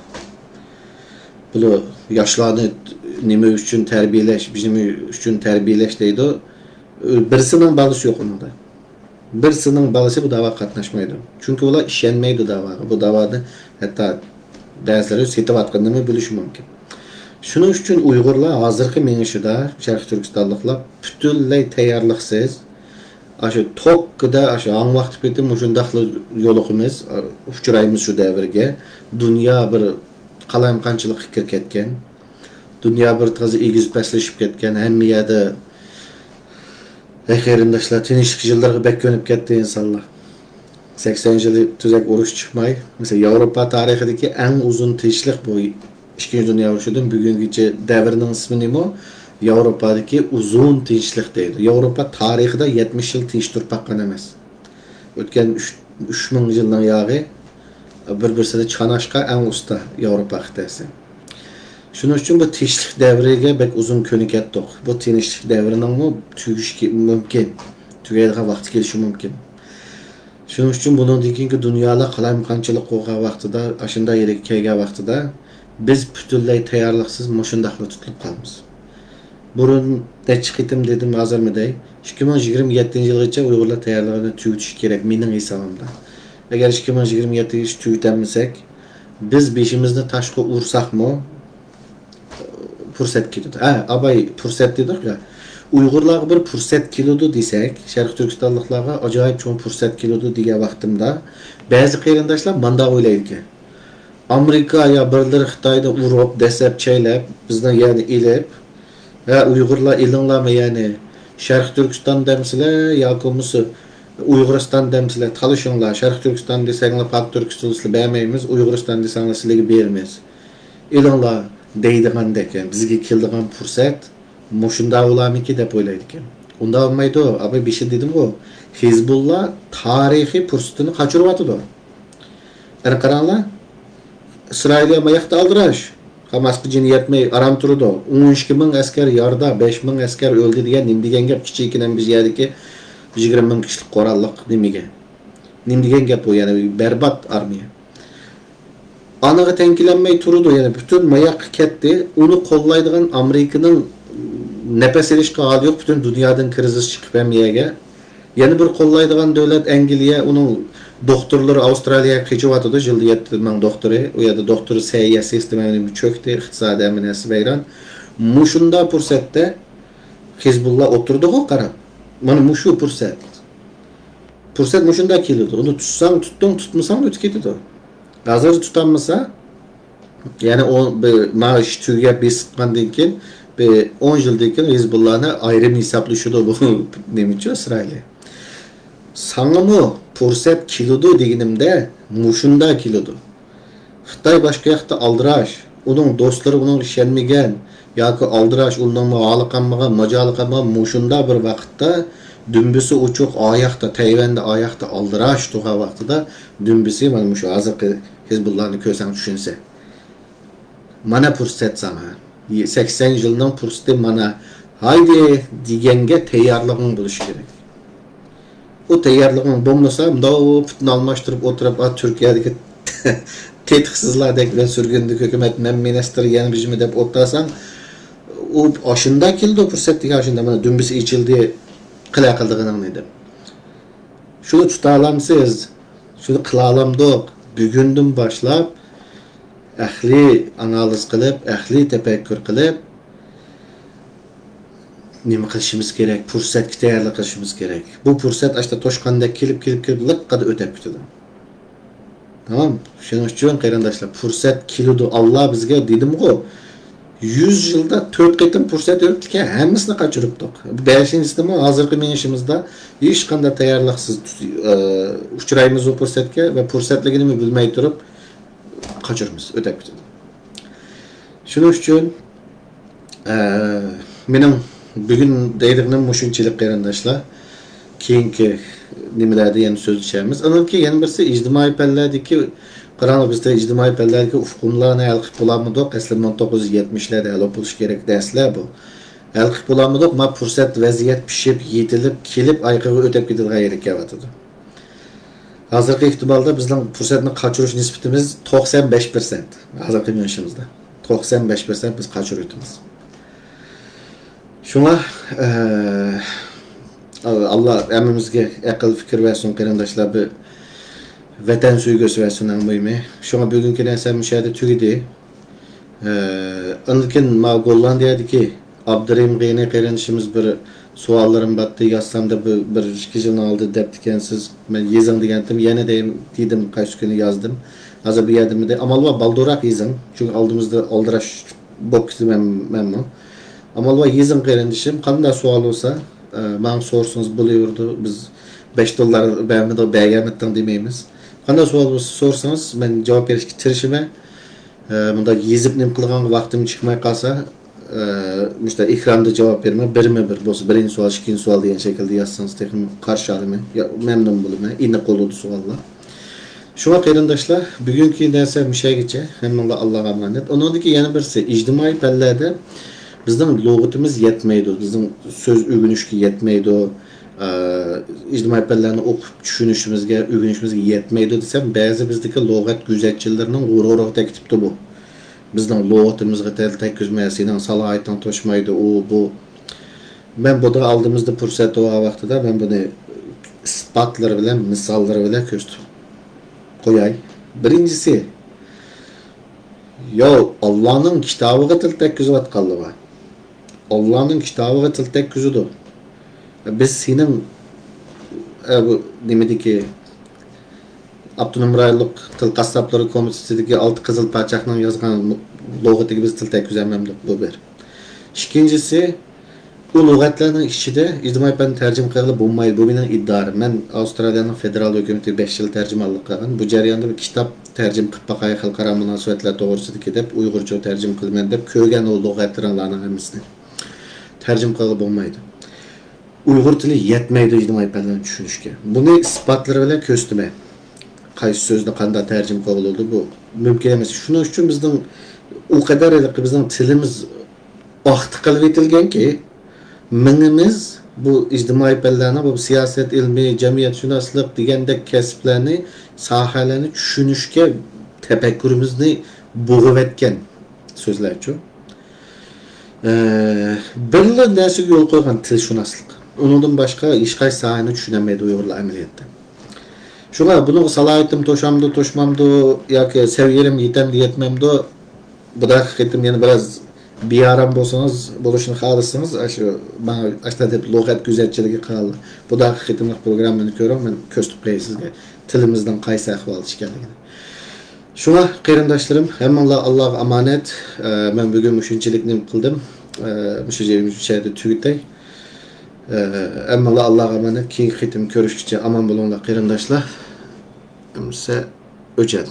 بۇلار ياشلارنى نېمە ئۈچۈن تەربىيەلەش، نېمە ئۈچۈن تەربىيەلەش دەيدۇ. بىرسىنىڭ بالىسى يوق ئۇنىڭدا. بىرسىنىڭ بالىسى بۇ داۋاغا قاتناشمايدۇ. چۈنكى ئۇلار ئىشەنمەيدۇ داۋاغا. بۇ داۋانى ھەتتا بەزىلىرى سېتىۋاتقىنىنىمۇ بىلىشى مۇمكىن. شۇنىڭ ئۈچۈن ئۇيغۇرلار ھازىرقى مېڭىشىدا، شەرقىي تۈركىستانلىقلار پۈتۈنلەي تەييارلىقسىز، ئاشۇ توككىدا، ئاشۇ ھاڭۋاقتىپ كېتىپ، مۇشۇنداقلا يولۇقىمىز، ئۇچرايمىز شۇ دەۋرگە. دۇنيا بىر قالايمىقانچىلىققا كىرىپ كەتكەن. دۇنيا بىر تازا ئېگىز پەسلىشىپ كەتكەن. ھەممە يەردە، ھەي قېرىنداشلار، تىنچلىق يىللىرىغا بەك كۆنۈپ كەتتى ئىنسانلار. سەكسەن يىلى تۈزەك ئۇرۇش چىقماي، مەسىلەن، ياۋروپا تارىخىدىكى ئەڭ ئۇزۇن تىنچلىق بۇ. ئىككىنچى دۇنيا ئۇرۇشىدىن بۈگۈنگىچە دەۋرنىڭ ئىسمى نېمە؟ ياۋروپادىكى ئۇزۇن تىنچلىق دەيدۇ. ياۋروپا تارىخىدا يەتمىش يىل تىنچ تۇرۇپ باققان ئەمەس. ئۆتكەن ئۈچ، ئۈچ مىڭ يىلنىڭ ياغى بىر-بىرسىدە چاناشقا ئەڭ ئۇستا ياۋروپا قىتئەسى. شۇنىڭ ئۈچۈن بۇ تىنچلىق دەۋرىگە بەك ئۇزۇن كۆنۈپ كەتتۇق. بۇ تىنچلىق دەۋرىنىڭمۇ تۈگىشى مۇمكىن. تۈگەيدىغان ۋاقتى كېلىشى مۇمكىن. شۇنىڭ ئۈچۈن بۇنىڭدىن كېيىنكى دۇنيالار قالايمىقانچىلىق بولغان ۋاقتىدا، ئاشۇنداق يەرگە كەلگەن ۋاقتىدا، بىز پۈتۈنلەي تەييارلىقسىز مۇشۇنداقلا تۇتۇلۇپ قالىمىز. بۇرۇن نەچچە قېتىم دېدىم، ھازىرمۇ دەي، ئىككى مىڭ يىگىرمە يەتتىنچى يىلغىچە ئۇيغۇرلار تەييارلىقىنى تۈگىتىشى كېرەك، مېنىڭ ھېسابىمدا. ئەگەر ئىككى مىڭ يىگىرمە يەتتىنچى يىلغىچە تۈگىتەلمىسەك، بىز بېشىمىزنى تاشقا ئۇرساقمۇ، پۇرسەت كېلىدۇ. ھە، ئاباي، پۇرسەت دېدۇق يا. ئۇيغۇرلارغا بىر پۇرسەت كېلىدۇ دېسەك، شەرقىي تۈركىستانلىقلارغا ئاجايىپ چوڭ پۇرسەت كېلىدۇ دېگەن ۋاقتىمدا، بەزى قېرىنداشلار مانداق ئويلايدىكەن. ئامېرىكا يا بىرلىرى خىتايدا ئۇرۇپ، دەسسەپ، چەيلەپ، بىزنىڭ يەرنى ئېلىپ، ھە، ئۇيغۇرلار ئېلىڭلارمۇ يەرنى، شەرقىي تۈركىستان دەمسىلەر ياكى بولمىسا ئۇيغۇرىستان دەمسىلەر، تالىشىڭلار، شەرقىي تۈركىستان دېسەڭلار پاك تۈركىستاننى سىلەرگە بەرمەيمىز، ئۇيغۇرىستان دېسەڭلار سىلەرگە بېرىمىز. ئېلىڭلار دەيدىغاندەك، بىزگە كېلىدىغان پۇرسەت مۇشۇنداق بولارمىكىن دەپ ئويلايدىكەن. ئۇنداق بولمايدۇ. ئاباي بېشىدا دېدىمغۇ، ھېزبۇللا تارىخىي پۇرسىتىنى قاچۇرۇۋاتىدۇ. ئەنە قاراڭلار، ئىسرائىلىيە ماياقتا ئالدىراش. ھاماسقا جېنى يەتمەي ئارام تۇرىدۇ. ئون ئىككى مىڭ ئەسكەر يارىدا، بەش مىڭ ئەسكەر ئۆلدى دېگەن نېمە دېگەن گەپ؟ كىچىككىنە بىز يەردىكى يىگىرمە مىڭ كىشىلىك قوراللىق نېمىگە؟ نېمە دېگەن گەپ بۇ؟ يەنى بەربات ئارمىيە. ئانىغا تەڭ كېلەلمەي تۇرىدۇ، يەنى پۈتۈن ماياققا كەتتى. ئۇنى قوللايدىغان ئامېرىكىنىڭ نەپەس ئېلىشقا ھالى يوق، پۈتۈن دۇنيادىن كىرىزىس چىقىپ ھەممە يەرگە. يەنە بىر قوللايدىغان دۆلەت ئەنگلىيە، ئۇنىڭ دوختۇرلىرى ئاۋسترالىيەگە قېچىۋاتىدۇ، يىلدا يەتتە مىڭ دوختۇرى. ئۇ يەردە دوختۇر سەھىيە سىستېما چۆكتى، ئىقتىسادىي ھەممە نەرسە ۋەيران. مۇشۇنداق پۇرسەتتە ھېزبۇللا ئولتۇرىدىغۇ قاراپ. مانا مۇشۇ پۇرسەت. پۇرسەت مۇشۇنداق كېلىدۇ. ئۇنى تۇتساڭ تۇتتۇڭ، تۇتمىساڭ ئۆتۈپ كېتىدۇ. ھازىر تۇتالمىسا، يەنى ئۇ بىر مانا ئىش تۈگەپ بېسىققاندىن كېيىن، بىر ئون يىلدىن كېيىن ھېزبۇللانى ئايرىم ھېسابلىشىدۇ بۇ نېمىچۇ ئىسرائىلىيە. ساڭىمۇ پۇرسەت كېلىدۇ دېگىنىمدە مۇشۇنداق كېلىدۇ. خىتاي باشقا ياقتا ئالدىراش، ئۇنىڭ دوستلىرى ئۇنىڭغا ئىشەنمىگەن ياكى ئالدىراش، ئۇنىڭمۇ ھالى قالمىغان، ماجالى قالمىغان مۇشۇنداق بىر ۋاقىتتا دۈمبىسى ئوچۇق ئاياقتا، تەيۋەندە ئاياقتا ئالدىراش تۇرغان ۋاقتىدا دۈمبىسى مانا مۇشۇ ھازىرقى ھېزبۇللانى كۆرسەڭ چۈشىنىسەن. مانا پۇرسەت ساڭا. سەكسەن يىلنىڭ پۇرسىتى مانا. ھايدى دېگەنگە تەييارلىقىڭ بولۇشى كېرەك. ئۇ تەييارلىقىڭ بولمىسا، مۇنداق پۇتىنى ئالماشتۇرۇپ ئولتۇرۇپ، ئا، تۈركىيەدىكى تېتىقسىزلاردەك، مەن سۈرگۈندىكى ھۆكۈمەت، مەن مىنىستىر، يەنە بىژىمى دەپ ئولتۇرساڭ، ئۇ ئاشۇنداق كېلىدۇ پۇرسەت دېگەن، ئاشۇنداق، مانا دۈمبىسى ئېچىلدى، قىلە قىلىدىغىنىڭنى دەپ. شۇنى تۇتالامسىز؟ شۇنى قىلالامدۇق؟ بۈگۈندىن باشلاپ ئەقلىي ئانالىز قىلىپ، ئەقلىي تەپەككۇر قىلىپ، نېمە قىلىشىمىز كېرەك؟ پۇرسەتكە تەييارلىق قىلىشىمىز كېرەك. بۇ پۇرسەت ئاشتا توشقاندەك كېلىپ، كېلىپ، كېلىپ، لىققىدە ئۆتۈپ كېتىدۇ. تامام. شۇنىڭ ئۈچۈن، قېرىنداشلار، پۇرسەت كېلىدۇ. ئاللا بىزگە، دېدىمغۇ، يۈز يىلدا تۆت قېتىم پۇرسەت بېرىپتىكەن، ھەممىسىنى قاچۇرۇپتۇق. بەشىنچىسىدىمۇ ھازىرقى مېڭىشىمىزدا ھېچقانداق تەييارلىقسىز، ئە، ئۇچرايمىز بۇ پۇرسەتكە ۋە پۇرسەتلىكىنىمۇ بىلمەي تۇرۇپ قاچۇرىمىز، ئۆتەپ كېتىدۇ. شۇنىڭ ئۈچۈن، ئە، مېنىڭ بۈگۈن دەيدىغىنىم مۇشۇنچىلىك، قېرىنداشلار. كېيىنكى نېمىلەردە يەنە سۆزلىشەرمىز. ئانىڭدىن كېيىن يەنە بىرسى ئىجتىمائىي پەنلەردىكى، قاراڭلار، بىزدە ئىجتىمائىي پەنلەردىكى ئۇقۇملارنى ھەل قىلىپ بولالمىدۇق. ئەسلى مىڭ توققۇز يۈز يەتمىشلەردە ھەل بولۇشى كېرەك نەرسىلەر بۇ. ھەل قىلىپ بولالمىدۇق. ما پۇرسەت، ۋەزىيەت پىشىپ، يېتىلىپ، كېلىپ، ئايىغىغا ئۆتۈپ كېتىدىغان يېرى كېلىۋاتىدۇ. ھازىرقى ئېھتىمالدا بىزنىڭ پۇرسەتنى قاچۇرۇش نىسبىتىمىز توقسان بەش پىرسەنت. ھازىرقى مېڭىشىمىزدا توقسان بەش پىرسەنت بىز قاچۇرۇۋېتىمىز. شۇڭا، ئە، ئاللا ھەممىمىزگە ئەقىل، پىكىر بەرسۇن، قېرىنداشلار، بىر ۋەتەن سۆيگۈسى بەرسۇن، ئەڭ مۇھىمى. شۇڭا بۈگۈنكى نەرسەم مۇشۇ يەردە تۈگىدى. ئاندىن كېيىن ما گوللاندىيەدىكى ئابدۇرېھىم غېنى قېرىندىشىمىز بىر سوئاللىرىم باتتى، يازسام دەپ بىر، بىر ئىككى يىلنىڭ ئالدىدا دەپتىكەنسىز. مەن يېزىڭ دېگەنتىم، يەنە دەيم دېدىم، قايسى كۈنى يازدىم. ھازىر بۇ يەردىمىدە ئامال بار، بالدۇرراق يېزىڭ. چۈنكى ئالدىمىزدا ئالدىراش بوپكىتى مەن، مەنمۇ. ئامال بار يېزىڭ قېرىندىشىم، قانداق سوئال بولسا، ئە، ماڭا سورىسىڭىز بولۇۋېرىدۇ. بىز بەش دوللار بەرمىدى، بەرگەنمىدىڭ دېمەيمىز. قانداق سوئال بولسا سورىسىڭىز، مەن جاۋاب بېرىشكە تىرىشىمەن. ئە، مۇنداق يېزىپ نېمە قىلغانغا ۋاقتىم چىقماي قالسا، ئە، مۇشۇنداق ئېكراندا جاۋاب بېرىمەن، بىرمۇ بىر بولسا، بىرىنچى سوئال، ئىككىنچى سوئال دېگەن شەكىلدە يازسىڭىز تېخىمۇ قارشى ئالىمەن. يا، مەمنۇن بولىمەن. ئېنىق بولىدۇ سوئاللار. شۇڭا قېرىنداشلار، بۈگۈنكى نەرسە مۇشەگىچە. ھەممىڭلار ئاللاغا ئامانەت. ئۇنىڭدىن كېيىن يەنە بىرسى، ئىجتىمائىي پەنلەردە بىزنىڭ لۇغىتىمىز يەتمەيدۇ. بىزنىڭ سۆز ئۆگىنىشكە يەتمەيدۇ. ئە، ئىجتىمائىي پەنلەرنى ئوقۇپ چۈشىنىشىمىزگە، ئۆگىنىشىمىزگە يەتمەيدۇ دېسەم، بەزى بىزدىكى لۇغەت گۆزەتچىلىرىنىڭ غۇرۇرىغا تەگكىتىپتۇ بۇ. بىزنىڭ لۇغىتىمىزغا تىل تەگكۈزمە، سېنىڭ سالاھىيىتىڭ توشمايدۇ، ئۇ، بۇ. مەن بۇدا ئالدىمىزدا پۇرسەت بولغان ۋاقتىدا مەن بۇنى ئىسپاتلىرى بىلەن، مىساللىرى بىلەن كۆرسىتىپ قوياي. بىرىنچىسى، ياۋ، ئاللانىڭ كىتابىغا تىل تەگكۈزۈۋاتقانلار بار. ئاللانىڭ كىتابىغا تىل تەگكۈزىدۇ. بىز سېنىڭ، ئە، بۇ نېمىدىكى، ئاپتونوم رايونلۇق تىل قاسساپلىرى كومىتېتىدىكى ئالتە قىزىل پاچاقنىڭ يازغان لۇغىتىگە بىز تىل تەگكۈزەلمەمدۇق، بۇ بىر. ئىككىنچىسى، ئۇ لۇغەتلەرنىڭ ئىچىدە ئىجتىمائىي پەننى تەرجىمە قىلغىلى بولمايدۇ، بۇ مېنىڭ ئىددىئام. مەن ئاۋسترالىيەنىڭ فېدېرال ھۆكۈمىتىگە بەش يىل تەرجىمانلىق قىلغان. بۇ جەرياندا بىر كىتاب تەرجىمە قىلىپ باقاي، خەلقئارا مۇناسىۋەتلەر توغرىسىدىكى دەپ، ئۇيغۇرچىغا تەرجىمە قىلىمەن دەپ كۆرگەن ئۇ لۇغەتلىرىڭلارنىڭ ھەممىسىنى. تەرجىمە قىلغىلى بولمايدۇ. ئۇيغۇر تىلى يەتمەيدۇ ئىجتىمائىي پەنلەرنى چۈشىنىشكە. بۇنى ئىسپاتلىرى بىلەن كۆرسىتىمەن. قايسى سۆزنى قانداق تەرجىمە قىلغىلى بولىدۇ، بۇ مۇمكىن ئەمەس. شۇنىڭ ئۈچۈن بىزنىڭ ئۇ قەدەر ھېلىقى بىزنىڭ تىلىمىز ئاختا قىلىۋېتىلگەنكى، مېڭىمىز بۇ ئىجتىمائىي پەنلەرنى، بۇ سىياسەت ئىلمى، جەمئىيەتشۇناسلىق دېگەندەك كەسىپلەرنى، ساھەلەرنى چۈشىنىشكە تەپەككۇرىمىزنى بوغۇۋەتكەن سۆزلەرچۇ. ئە، بىرلا نەرسىگە يول قويغان، تىلشۇناسلىق. ئۇنىڭدىن باشقا ھېچقايسى ساھەنى چۈشىنەلمەيدۇ ئۇيغۇرلار ئەمەلىيەتتە. شۇڭا بۇنىڭغا سالاھىيىتىم توشامدۇ، توشمامدۇ ياكى سەۋىيەم يېتەمدۇ، يەتمەمدۇ، بۇداقى قېتىم يەنە بىراز بىئارام بولسىڭىز، بولۇشنى خالىسىڭىز، ئاشۇ ماڭا ئاشۇنداق دەپ لۇغەت گۆزەتچىلىكى قىلىڭلار. بۇداقى قېتىملىق پروگراممىنى كۆرۈڭ، مەن كۆرسىتىپ قوياي سىزگە. تىلىمىزنىڭ قايسى ئەھۋالدا ئىكەنلىكىنى. شۇڭا قېرىنداشلىرىم، ھەممىڭلار ئاللاغا ئامانەت. ئە، مەن بۈگۈن مۇشۇنچىلىك نېمە قىلدىم. ئە، مۇشۇ يەردە تۈگىتەي. ئە، ھەممىڭلار ئاللاغا ئامانەت. كېيىنكى قېتىم كۆرۈشكىچە ئامان بولۇڭلار قېرىنداشلار. ئەمسە ئۆچەن.